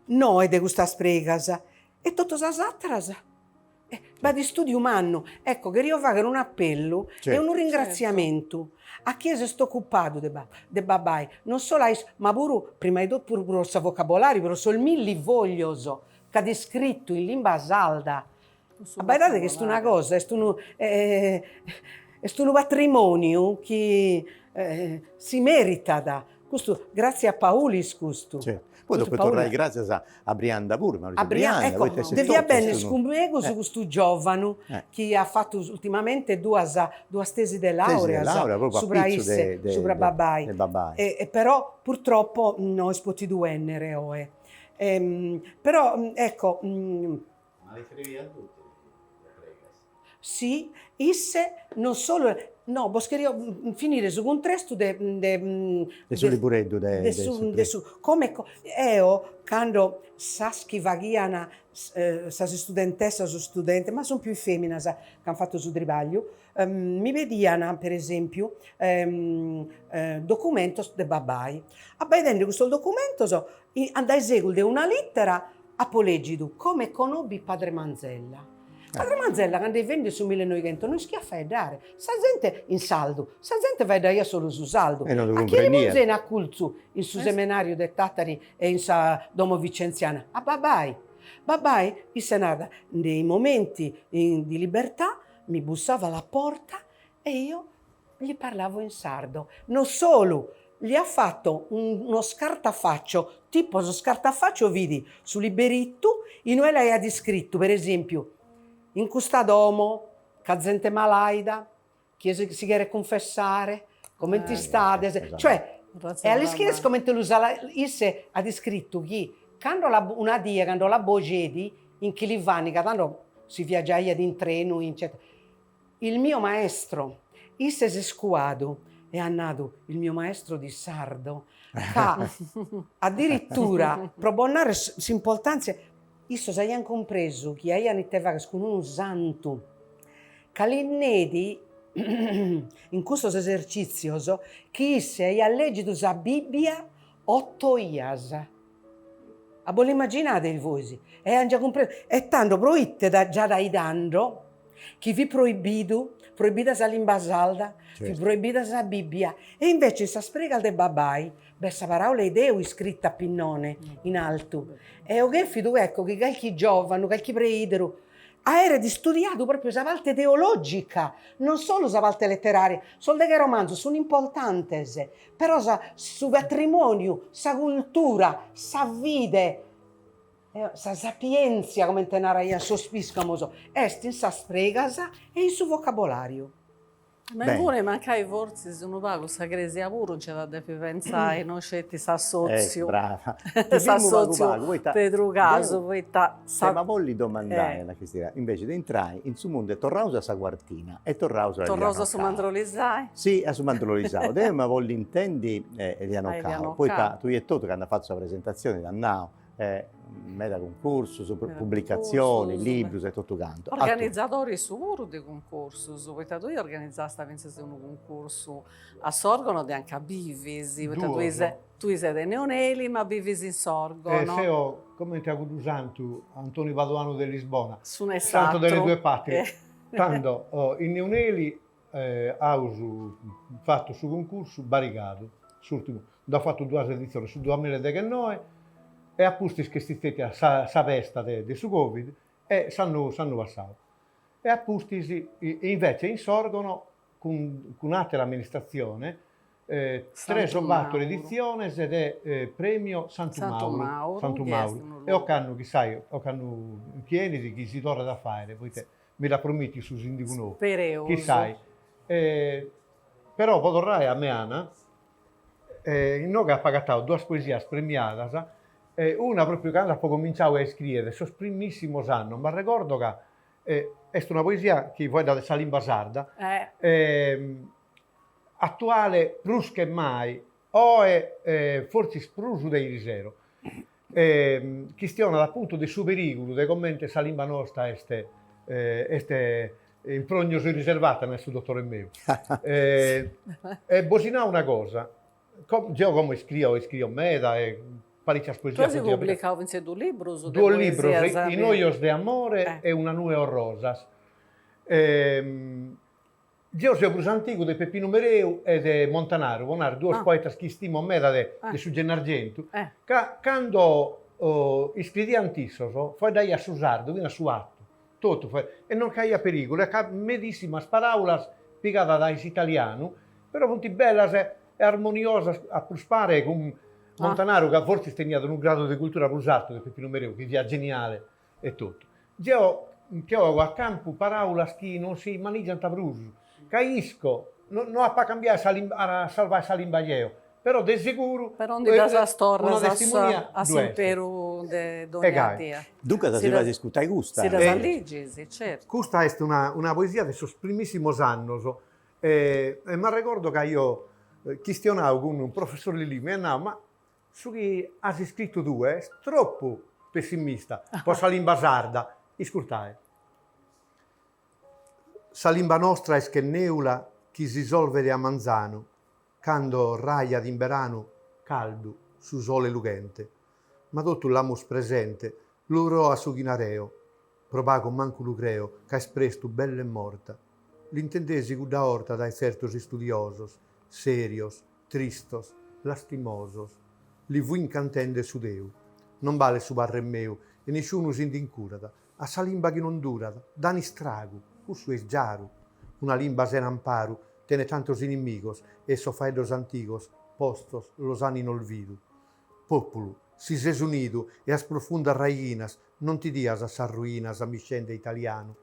noe de custas pregas e totu sas àteras b'at istùdiu mannu. Ecco, cherio fàghere un'apellu e unu ringratziamentu a chie s'est ocupadu de de babbai, non solu a issu, ma puru, prima 'e totu, puru pro su vocabolàriu, pro sos milli foglios ch'at iscritu in limba sarda. Abbaidade chi est una cosa, est unu est unu patrimoniu chi si meritat, custu gratzie a Paulis custu. Certu, poi tocat torrai gratzias a Brianda puru, Maurizio Brianda, ecco, deviat benner cun megus custu giovanu chi at fatu ultimamente duas duas tesi de laureas subra isse, subra babbai, e però purtroppo no est potidu 'ennere oe. Però ecco Ma l'iscriviat totu le pregas? Si, isse non solu, no, bos cherio finire su cuntrestu de de De su libureddu de de su de su come eo cando sas chi faghian sas istudentessas sos istudentes, ma sun pius feminas chi an fatu su tribagliu, mi pedian per esempiu documentos de babbai, abbaidende custos documentos dae segus de una littera Apo lègidu Come conobbi padre Manzella. Padre Manzella cando est bènnidu in su millenoighentos no ischiat faeddare, sa zente in sardu, sa zente faeddaiat solu su sardu. E non lu A chie li cumprendiat. ponzein acculzu in su semenariu de Tàtari e in sa domo vicenziana? A babbai. Babbai, isse narat, nei momenti di libertà mi bussava alla porta e io gli parlavo in sardo. Non solu, gli at fatto uno scartafaccio, tipo su scartafaccio fit su liberittu inue l'aiat iscrittu, per esempiu, in custa domo ch'at zente malaida, chie si cheret cunfessare, comente istades, cioè, e a l'ischides comente lu isse at iscrittu chi cando una die cando l'abbojeit in Chilivani, ca tando si viaggiaiat in trenu eccetera Il mio maestro. Isse s'est cuadu e at nadu, il mio maestro di sardo. Ca addirittura, pro bos narrer s'importantzia, issos aian cumpresu chi aian ite fagher cun unu santu, ca lis neit in cussos esercitzios chi isse aiat leggidu sa Bibbia otto 'ias. A bos l'immaginades vois? E aian già cumpresu. E tando proite già dai tando chi fit proibidu, proibida sa limba sarda, fit proibida sa Bibbia, e invece in sas pregas de babbai b'est sa paraula 'e Deu iscrita a pinnone in altu. E eo cherfidu ecco chi calchi giovanu, calchi preideru aeret istudiadu propriu sa parte teologica, non solu sa parte letteraria, sos deghe romanzos sun importantes, però sa su patrimoniu, sa cultura, sa fide, sa sapientzia, comente naraian sos piscamos, est in sas pregas e in su vocabolariu. Ma inguni mancai fortzis unu pagu sa cresia puru nc'at a depi pentzai, no sceti s'assotziu. Brava. S'assotziu Pedru Casu, poita sa. T'ema bolli domandai, Anna Cristina, invece de intrai in su mundu e torraus a sa quartina e torraus a Eliano Cau. Torraus a su Mandrolisai? Si, a su Mandrolisau. Deu ema bolli intendi Eliano Cau, poita tui etotu candu as fatu sa presentatzioni t'as nau meda cuncursus, publicatzionis, librus e totu cantu. Organizadori issu puru de cuncursus, poita tui organizasta fintzas unu cuncursu a Sorgono de anca bivis, poita tui ses tui ses de Neoneli ma bivis in Sorgono. Seo comente a cuddu santu Antoni Paduanu de Lisbona, santo delle due patrie. Tando in Neoneli aus fatu su cuncursu Barigadu, s'urtimu, nd'aus fatu duas editziones, su duamilla e deghennoe e a pustis ch'est istetia sa sa pesta de de su Covid e s'annu s'annu passau. E a pustis invece in Sorgono cun cun atera amministratzione tres o bator editziones de Premio Santu Mauru, Santu Mauru, e ocannu chissai, ocannu chi 'enit chi si torrat a faere, poite mi l'at promìtiu su sìndigu nou. Spereus. Chissai. Però po torrai a Meana, inoghe apo agatau duas poesias premiadas, una propriu cando apo cominciau a iscriere, sos primissimos annos, m'arregordo ca est una poesia chi fueddat de sa limba sarda, atuale prus che mai, oe fortzis prus de irisero. Chistionat apuntu de su perìgulu de comente sa limba nosta est est in prognosi riservata, nait su dotore meu. E bos nau una cosa, geo como iscrio, iscrio meda e paricias poesias. Tui as publicau fintzas duos librus de poesias. Duos libros, In ojos de amore e Una nue 'e rosas. Geo seo prus antigu de Peppinu Mereu e de Montanaru, po narrer, duos poetas chi istimo meda de de su Gennargentu, ca cando iscridiant issos faeddaiat su sardu finas su 'atu, totu e non c'aiat perigulu e ca medissimas paraulas pigadas dae s'italianu, però funt bellas e armoniosas a prus pare cun Montanaru ca fortzis teniat unu gradu de cultura prus artu de Peppinu Mereu, chi fiat geniale e totu. Geo nche 'ogo a campu paràulas chi non si manigiant prus, ca isco, no no apo a cambiare sa limba, a salvare sa limba jeo, però de seguru Però ndi ddas torras a a s'imperu de dogna dia. Duncas si fait iscurtai custa. Si ddas ligis, certu. Custa est una una poesia de sos primissimos annos e m'arregordo ca aio chistionau cun professor Lilliu, mi at nau, ma Su chi as iscritu tue est tropu pessimista po sa limba sarda. Iscurtae. Sa limba nostra est che neula chi s'isolvet a manzanu cando rajat in beranu caldu su sole lughente. Ma totu l'amus presente, lu proat su chi nar'eo, pro pagu mancu lu creo ca est prestu bella e morta. L'intendesi cudda 'orta dae tzertos istudiosos, serios, Tristos, lastimosos, li fuin cantende su Deu. Non balet su parrer meu e nisciunu si nd'incurat. A sa limba chi non durat, dan istragu, cussu est giaru. Una limba sena amparu tenet tantos inimigos e sos faeddos antigos postos los an in olvidu. Populu, si ses unidu e as profundas raighinas, non ti dias a sas ruinas miscende italianu.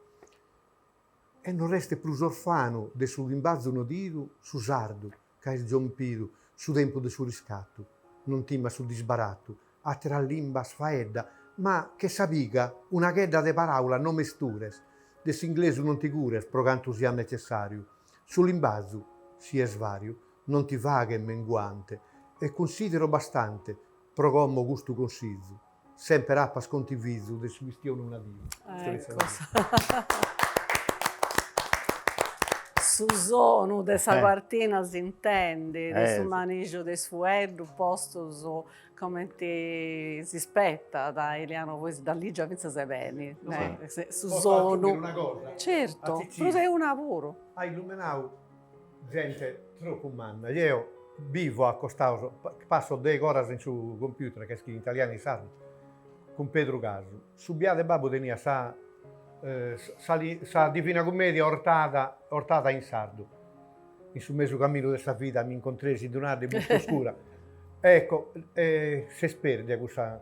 E non restet prus orfanu de su limbazu nodidu su sardu ca est giompidu su tempus de su riscatu non timas su disbaratu ateras limbas faedda ma che sa piga una chedda de paraulas no mestures de s'inglesu non ti cures pro cantu siat necessariu su limbazu si est variu non ti faghet menguante. E cunsidero bastante pro como custu consizu, semper apas contivizu de su chistionu nadiu. Ecco. Su sonu de sa quartina s'intendit, su manixu de is fueddus postus Comenti si spetat, Eliano, pois dda ligia fintzas e beni, su sonu. Una cosa. Certu, prus de una puru. At illumenau gente tropu manna. Jeo bivo a costaus, passo deghe oras in su computer, ca iscriu in italianu e in sardu, cun Pedru Casu. Su biadu 'e babbu teniat sa sa Divina Cummedia 'ortada 'ortada in sardu. In su mesu caminu de sa vida mi incontresi in d'un'adde molto oscura. Ecco, s'est perdia cussa,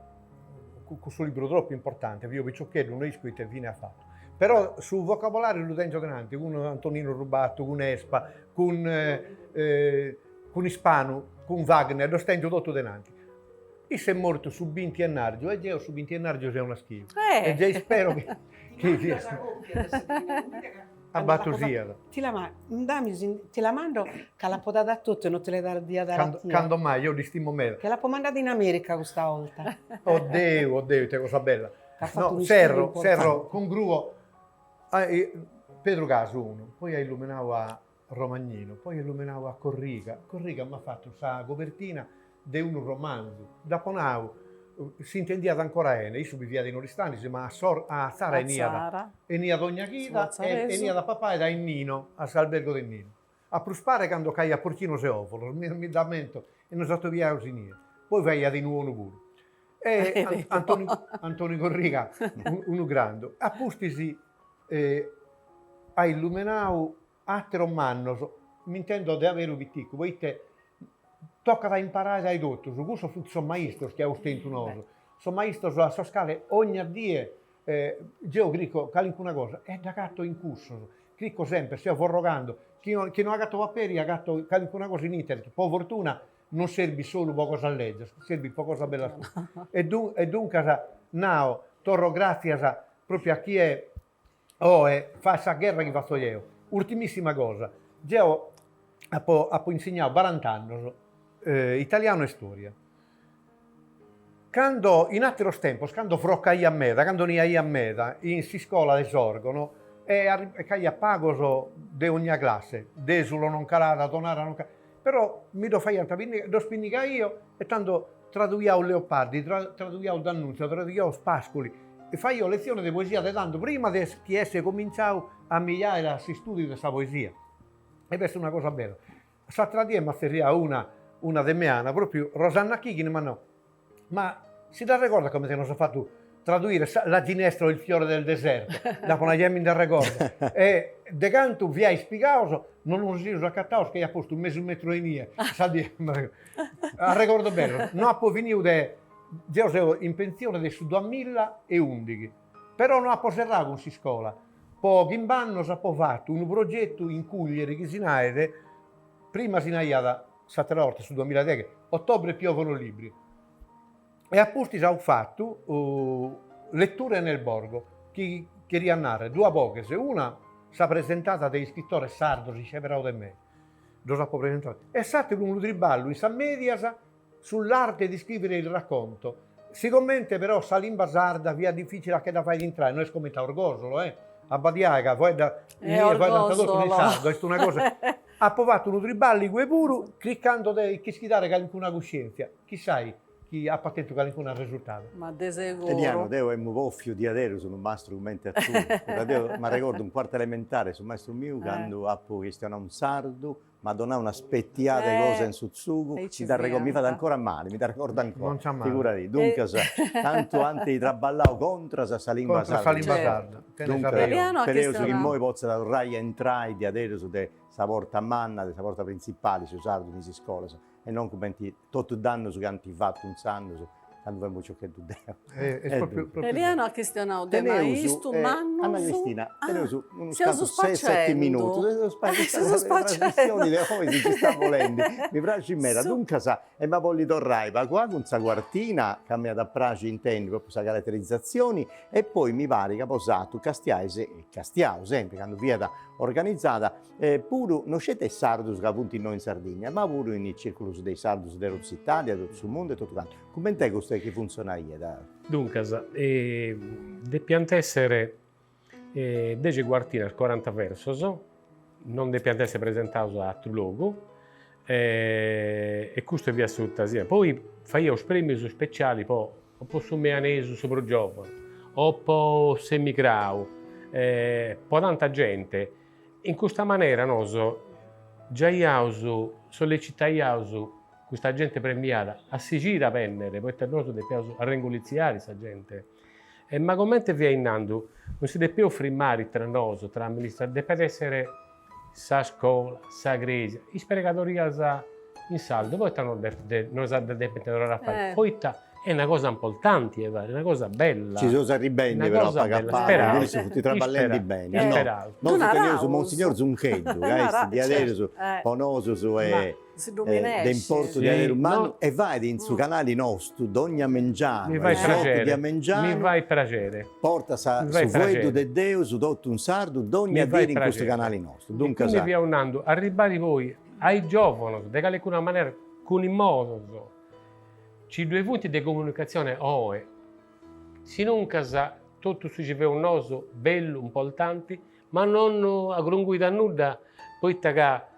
cussu libru tropu importante, fio piciocheddu, no isco ite fine at fatu. Però su vocabolariu lu tengio denanti, cun Antonino Rubattu, cun Espa, cun cun Ispanu, cun Wagner, ddos tengio totu denanti. Isse est mortu su binti 'ennargiu e deo su binti 'ennargiu seo naschiu. E gei ispero chi chi siat. Abatu siat. Ti la ti la mando ca l'apo dada a totu e non ti la dia dare a tie. Cando mai, eo dd'istimo meda. Che l'apo mandada in America custa 'olta. Oddeu, oddeu, ite cosa bella. No, serro, serro, congruo, Pedru Casu unu, poi at illuminau a Romagnino, poi at illuminau a Corriga, Corriga m'at fatu sa cobertina de unu romanzu, dd'apo nau, s'intendiat ancora 'ene, issu biviat in Oristanis, ma a sor a Atzara 'eniat, 'eniat ogna chida e 'eniat a papai dae Nino, a s'albergo de Nino. A prus pare cando c'aiat porcinos e ovolos, mi mi dd'ammento, e nos atobiaus inie. Poi faiat 'inu 'onu puru. E Antoni Antoni Corriga unu grandu. A pustis at illumenau Ateros mannos, m'intendo de aberu piticu, poite tocat a imparai dae totus, cussos funt sos maistros chi aus tentu nosu, sos maistros a sos cales ogna die geo crico calincuna cosa e dd'agato in cussos, crico semper, seo forrogando, chi chi no agato paperi agato calincuna cosa in internet, po fortuna non serbit solu po cosas legias, serbit po cosas bellas puru. E e duncas nao, torro gratzias propriu a chie Oe fait sa gherra chi fatzo jeo. Urtimissima cosa, jeo apo apo insignadu barant'annos italianu e istoria. Cando, in ateros tempos, cando frocaiat meda, cando niaiat meda in s'iscola de Sorgono e c'aiat pagos de ogna classe, Desulo non calada, Tonara non calada, però mi ddos faiant ddos pinnigaio e tando traduiaus Leopardi, traduiaus D'Annunzio, traduiaus Pascoli, E faio letzione de poesia de tando, prima de chi esse comintzau a mi jare a s'istudiu de sa poesia. E b'est una cosa bella. S'atra die m'at tzerriau una una de Meana, propriu Rosanna Chighine, m'at nau, ma si dd'arregordat comente nos at fatu traduire sa La ginestra o il fiore del deserto? Dd'apo nau, gei mi nd'arregordo. E de cantu fiais pigaus non nos seus acataus ca iat postu mesu metru 'e nie sa die. Arregordos bellos. No apo finiu de Deo seo in pentzione de su duamilla e undighi, però no apo serradu cun s'iscola, po chimb'annos apo fatu unu progetu in Cuglieri chi si naet, prima si naiat s'atera 'orta, su duamilla e deghe, Ottobre piovono libri, e a pustis aus fatu Letture nel borgo, chi cheriat narrer duas boghes, una sa presentada de iscritores sardos isceberados de me, ddos apo presentados, e s'ateru unu triballu in sas medias Sull'arte di scrivere il racconto. Sigomente però sa limba sarda fiat dificili a che dda fai intrare, no est comente a Orgosolo eh, abadiai ca foedda, inie foeddant totus in sardu, est una cosa, apo fatu unu triballu igue puru cricando de ch'ischidare calincuna cuscientzia, chissai chi apat tentu calincunu arresurtadu. Ma de seguru. Eliano, deo emu pòfiu diaderus unu mastru cumenti a tui, ca deo m'arregordu in cuarta elementare su mastru miu candu apu chistionau in sardu M'at donau una spetiada de cosa in su tzugu, mi dd'arregordu, mi fait ancora mali, mi dd'arregordu ancora, figuradì. Duncas, cantu ant traballau contras a sa lingua sarda. Contra sa lingua sarda, tenis arrexoni. Spereus chi immoi potzat torrai a intrai diaderus de sa porta manna, de sa porta printzipali, su sardu in is iscolas, e non cumenti totu is dannus chi ant fatu intzandus. Candu femu piciocheddu deu. Est propriu propriu. Eliano at chistionau de maistu mannus. Anna Cristina, teneus unus cantus ses seti minutus, sa trasmissioni de oi si nci stat bolendi, mi praxit meda, duncas emu a bolli torrai pagu pagu cun sa cuartina, ca m'iat a praxi intendi propriu sa caraterizatzioni, e poi mi parit ca bosatrus castiais, e castiau sempri candu fiat organizada, puru no sceti is sardus ca funt innoi in Sardigna, ma puru in is circulus de is sardus de totu s'Italia, de totu su mundu e totu cantu. Cument'est custu chi funtzionaiat? Duncas, depiant essere dexi cuartinas, coranta versos, non depiant essere presentados a atru logu, e custu fiat su tasina. Poi faiaus premius speciali po o po su meanesu su prus giovanu, o po s'emigrau, po tanta gente. In custa manera nosu giaiaus, sollecitaiaus custa gente premiada a sighire a bennere, poita nosu depiaus arrengolitziare sa gente. E ma comente fia nando, non si depiat frimmare tra nosu, tra amministradores, depiat essere sa scola, sa cresia, is pregadorias in sardu, poita non non si depint torrare a fai, poita est una cosa importanti 'e fai, una cosa bella. Ci seus arribendi però a pagu a pagu, cussu funt traballendi beni. Nosu teneus Monsignor Zuncheddu, ca est diaderus po nosus e de importu diaderus mannu e fait in su canali nostu dogna mengianu, a is otu de a mengianu, portat su fueddu de Deus totu in sardu dogna diri in custu canali nostu. Duncas. E quindi fia nando, arribari poi a is giovanos de calicuna manera cun is modos Ci ddue funt de comunicatzione oe, sinuncas totu su ci feus nosu, bellu, importanti, ma non agrunguit a nudda poita ca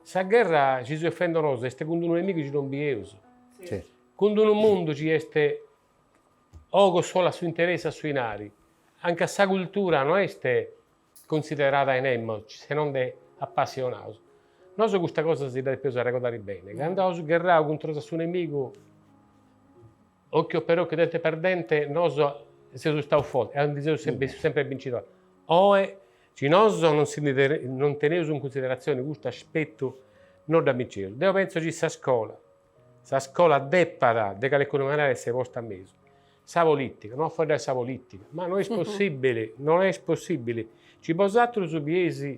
sa gherra ci seus fendi nosu est cun unu nemigu ci non bieus, cun unu mundu ci est ogos solu a su interessu a su 'inari, anca sa cultura no est cunsiderada 'e nemos se non de apassionaus. Nosu custa cosa si dda depeus arregodari beni, candu aus gherrau contras a su nemigu, occhio per occhio, dente per dente, nosu seus istaus fortis e ndi seus sempri bincidoris. Oi, si nosu non si non teneus in cunsideratzioni custu aspetu, no dda binceus. Deu pentzu chi sa scola, sa scola depat de calincuna manera essi posta a mesu. Sa politica, no a fueddai sa politica, ma no est possibili, no est possibili. Ci bosatrus bieis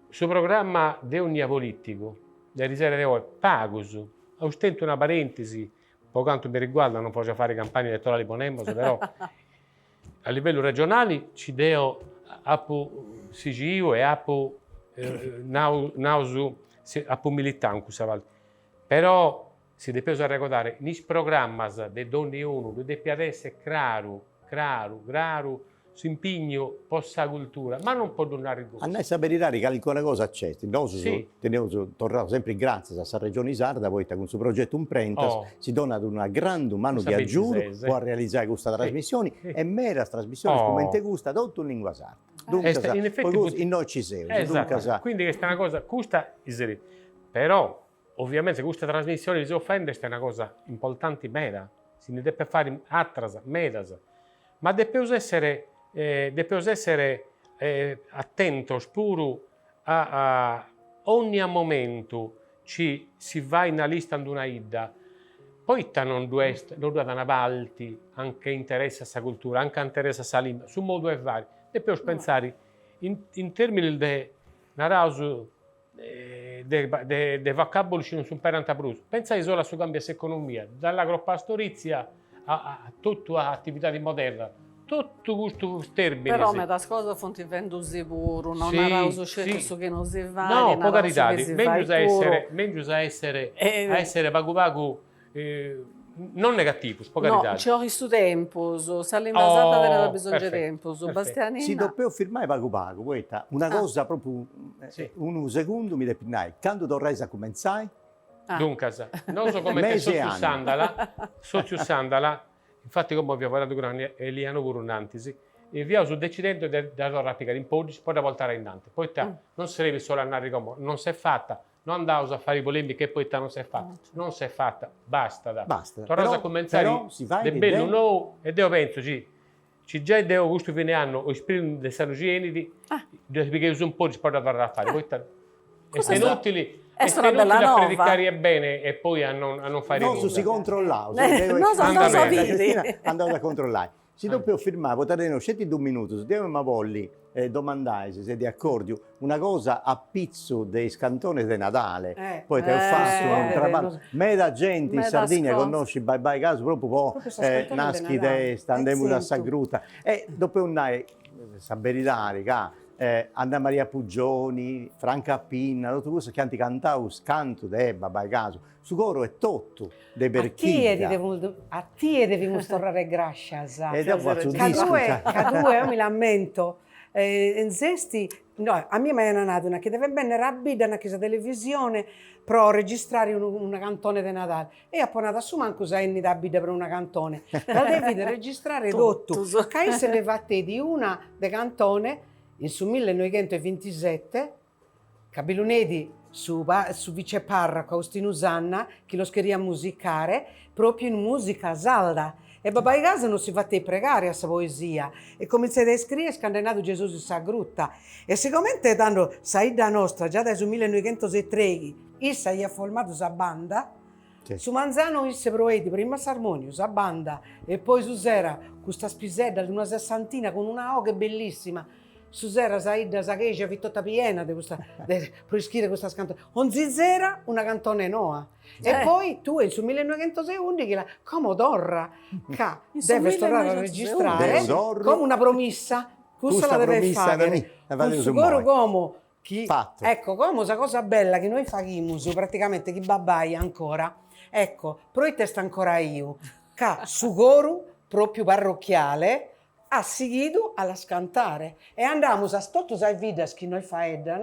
su programma de ogna politicu de arisero e de oi, pagus, aus tentu una parentesi, po cantu mi riguarda, non potzu fai campagna elettorali po nemos, però a livellu regionali ci deo apu sighiu e apu nau nau apu militau in cussa parti, però Si depeus arregodare, in is programmas de donniunu ddu depiat esser craru, craru, craru s'impignu po sa cultura, ma non po ddu narri gosi. A nai sa beridadi calincuna cosa nc'est, nosus teneus torrau sempri gràtzias a sa Regioni Sarda poita cun su progetu Imprentas si donat una grandu manu de agiudu po arrealizai custa trasmissioni e medas trasmissionis cumenti custa totu in lingua sarda. Duncas, po custu innoi ci seus, duncas. Quindi est una cosa, custa est, però Oviamente custa trasmissioni chi seus fendi est una cosa importanti meda, si ndi depet fai atras medas, ma depeus essere depeus essere atentos puru a onnia momentu ci si fait una lista in una 'idda, poita non ddu est non ddu at una parti anche interessat sa cultura, anche interessat sa limba, su modu 'e fai, depeus pentzai in in terminis de naraus de de vocabulus chi non s'umperant prus, pentzai solu a su cambiu 'e s'economia, dall'agropastorizia a totu a atividadi moderna, totu custus terminis. Però medas cosas funt fendusì puru, no naraus sceti su chi non si fait, no, po caridadi, mengius a essere, mengius a essere, a essere pagu pagu Non negativus, po caridadi. No, nci 'olit su tempus, sa limba sarda tenit abisongiu 'e tempus. Bastianina. Si depeu firmai pagu pagu, poita una cosa propriu, unu segundu mi depit nai, candu torrais a cumentzai? Duncas, nosu comente Sotziu Sàndala, Sotziu Sàndala, infati como fia faeddadu cun Eliano puru innantis, fiaus decidendu de dda torrai a pigai in podis po dda portai ainnantis, poita non srebit solu a narri como non s'est fata, No andaus a fai polemica e poita non s'est fata, non s'est fata, bastat. Bastat. Torraus a cumentzai de bellu nou e deu pentzu chi chi giai deu custu fini annu o is primus de s'annu chi 'enit dda pigheus in podis po dda torrai a fai, poita. Est inutili, est inutili a predicare bene e poi a non a non fare nudda. Nosu si controllaus, deu e Cristina andaus a controllai. Si depeus firmai, poita teneus sceti dus minutus, deu emu a bolli domandai, si seis de acordiu, una cosa a pitzu de is cantones de Nadale, poita eus fatu unu traballu, meda genti in Sardigna connoscit Babbai Casu propriu po Naschit est, andemus a sa gruta, e depeus nai sa beridadi ca Anna Maria Puggioni, Franca Pinna, totu cussus chi ant cantau is cantus de Babbai Casu, su coru e totu de Berchidda. A tie devimus torrare grascias. E deu fatzu discu. Ca tue, eo mi l'ammento, enzesti, no, a mie m'aian nadu nachi devet bennere a bidda nachi sa televisione pro registrare una cantone de Nadale E apo nadu a su mancu sa 'ennida a bidda pro una cantone, la devides registrare totu, ca isse nde fateit una de cantone in su millenoighentoevintisette, ca bi lu neit su su viceparraco Austinu Sanna chi los cheriat musicare propriu in musica sarda e Babbai Casu non si fateit pregare a sa poesia e comintzeit a iscrier cando est nadu Gesùs in sa gruta e sigomente tando sa 'idda nostra già dae su millenoighentosetreighi isse aiat formadu sa banda Su manzanu isse proeit prima s'armoniu, sa banda e poi su sera custas piseddas de una sessantina cun una 'oghe bellissima. Su sera sa 'idda, sa cheja fit tota piena de custa de pro ischire custas cantones. Onzi sera una cantone noa. E poi tue in su millenoighentoseundighi la como torra ca deves torrare a registrare como una promissa, cussa la deves fagher cun su coru como Chi, Fattu. ecco, como sa cosa bella chi noi faghimus praticamente chi babbai ancora, ecco, proite est ancora 'iu, ca su coru propriu parrocchiale at sighidu a las cantare e andamus a totu sas biddas chi nos faeddan,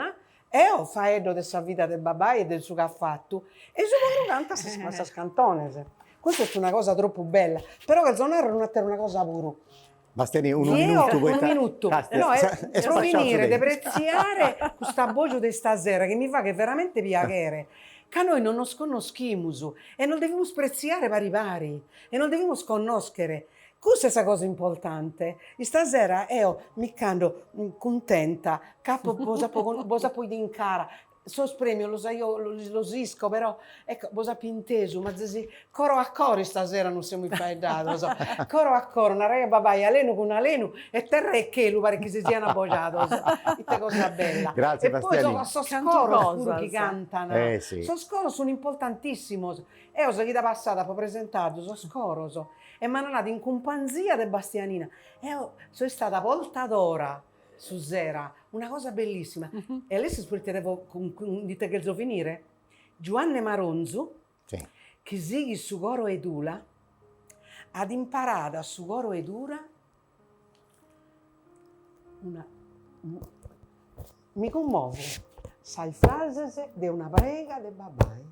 eo faeddo de sa vida de babbai e de su ch'at fatu e su coru cantat sas sas cantones. Custa est una cosa tropu bella, però cherzo narrer un'atera una cosa puru Bastene unu minutu poita unu minutu no est pro finire de pretziare custu abboju de istasera chi mi faghet veramente piaghere ca nois non nos connoschimus e nos devimus pretziare pari pari e nos devimus connoschere custa est sa cosa importante istasera eo mi ch'ando cuntenta ca apo bos apo bos apo 'idu in cara Sos premios los aio, los isco, però, ecco, bos apo intesu, m'azis, coro a coro istasera nos semus faeddados, coro a coro, naraiat babbai, alenu cun alenu e terra e chelu paret chi si sian abbojados, ite cosa bella. Grazie E poi Bastianina. sos Cantu coros puru chi cosas. cantan, Eh sì. sos coros sun importantissimos, eo sa chida passada apo presentadu sos coros e m'an nadu in cumpanzia de Bastianina, eo so istada portadora Su sera, una cosa bellissima. E l'ischis proite devo cun cun ite cherzo finire? Giuanne Maronzu, chi sighit su coro 'e Tula, at imparadu a su coro 'e Tula una mi cummovo, sas frases de una prega de babbai.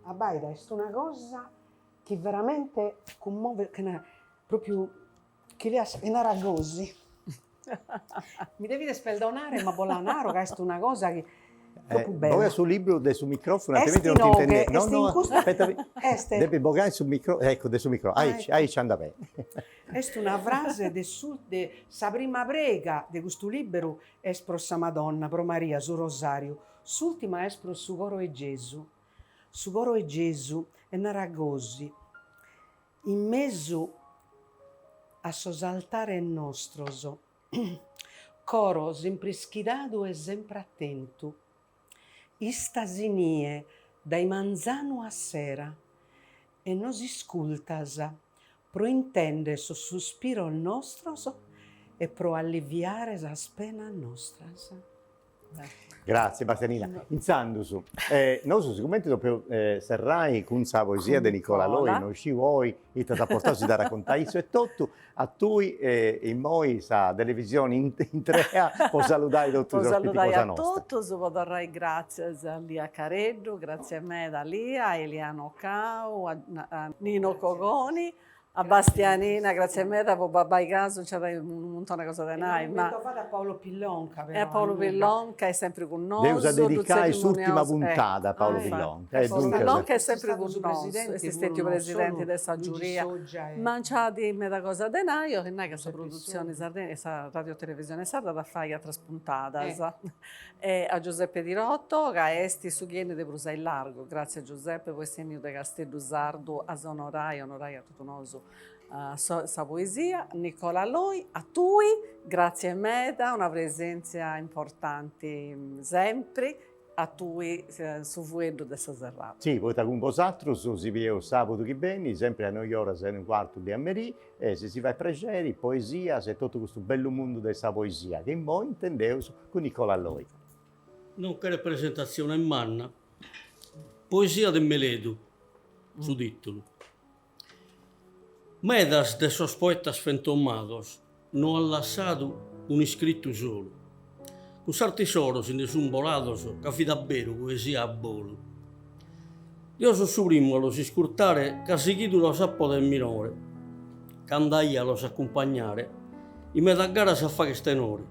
Abbaida, est una cosa chi veramente cummovet, chi propriu Chi leas chi narat gosi. Mi devides perdonare ma bos la naro ca est una cosa chi tropu bella. Boga su libru de su microfonu Est altrimenti non ti inoghe, intende. No est in no custu aspetta est depi bogai su micro ecco de su microfono aici aici andat beni. Est una frase de su de sa prima prega de custu liberu est pro sa Madonna, pro Maria, su Rosariu, s'ultima est pro su coro 'e Gesu. Su coro 'e Gesu e narat gosi, In mesu a sos altares nostros, coro sempr'ischidadu e sempr'atentu, istas inie dae manzanu a sera e nos iscultas pro intender sos suspiros nostros e pro alleviare sas penas nostras. Grazie Bastianina. Intzandus, nosu sigumenti depeus serrai cun sa poesia de Nicola Loi, no isciu oi ita s'at portau si dda raccontat issu e totu, a tui immoi sa televisioni intrea po saludai totu is ospitis cosa Po saludai a totus, po torrai gràtzias a Lia Careddu, gràtzias meda Lia, a Eliano Cau, a Nino Cogoni. A Bastianina, gratzie meda po Babbai Casu, nc'at unu muntoni 'e cosa de nai, ma. Fatu a Paolo Pillonca però. E a Paolo Pillonca est sempri cun nosu. Dd'eus a dedicai s'urtima puntada a Paolo Pillonca e duncas. Pillonca est sempri cun nosu, est stetiu presidenti de sa giuria, ma nc'at meda cosa de nai, 'olit nai ca sa produtzioni sardegna, sa radiotelevisione sarda at a fai atras puntadas. E a Giuseppe Tirotto ca est su chi 'enit de prus a illargu, gratzias Giuseppe po essi 'enniu de Casteddu Sardu a s'onorai, onorai a totu nosu sa poesia. Nicola Loi, a tui, gratzie meda, una presèntzia importanti sempri, a tui su fueddu de sa serrada. Si, poita cun bosatrus si bieus sabudu chi benit, sempri a noi oras e unu cuartu de a merì, E si si fait prexeri, poesias e totu custu bellu mundu de sa poesia chi immoi intendeus cun Nicola Loi. Non cheret presentatzione manna. Poesia de meledu, su tìtulu. Medas de sos poetas fentomados no an lassadu un'iscritu solu. Cun s'arte issoro si nde sun bolados ca fit abberu poesia a bolu. Deo so su primu a los iscurtare ca sighidu los apo dae minore, ca andaia a los acumpagnare in medas garas a fagher tenore.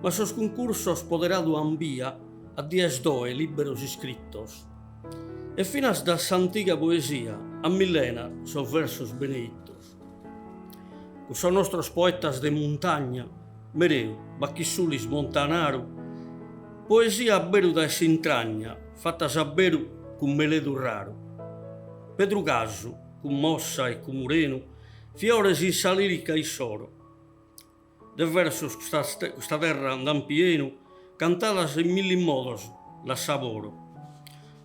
Ma sos cuncursos poderadu an bia a dies d'oe liberos iscritos e finas da s'antiga poesia a millena sos versos beneitos. Cun sos nostros poetas de muntagna, Mereu, Bachis Sulis, Montanaru, poesia abberu dae s'intragna, fatas abberu cun meledu raru. Pedru Casu, cun Mossa e cun Murenu, fiores in sa lirica issoro. De versos custa terra nd'an pienu, cantadas in milli modos l'assaboro.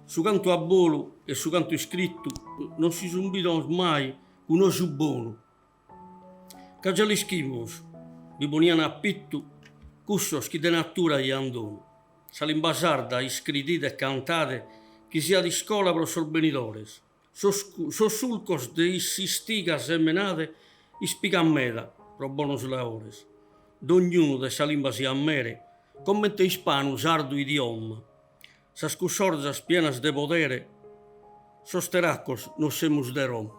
Su cantu a bolu e su cantu iscritu non si sun bidos mai cun oju bonu. Ca già l'ischimus, bi ponian apitu cussos chi de natura aian donu. Sa limba sarda iscridide e cantade chi siat iscola pro sos benidores. Sos sos sulcos de s'istiga semenade ispigas meda pro bonos laores. Dognunu de sa limba siat mere, comente ispanu sardu idioma. Sas cussorzas pienas de podere, sos teracos no semus de Roma.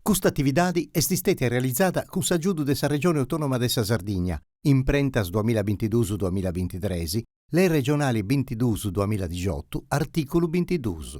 Custa atividadi est stètia realizada cun s'agiudu de sa Regione Autònoma de sa Sardigna, Imprentas duamilla bintiduus duamilla bintitres, Lei regionali bintiduus duamilla dixiotu, artìculu bintiduus.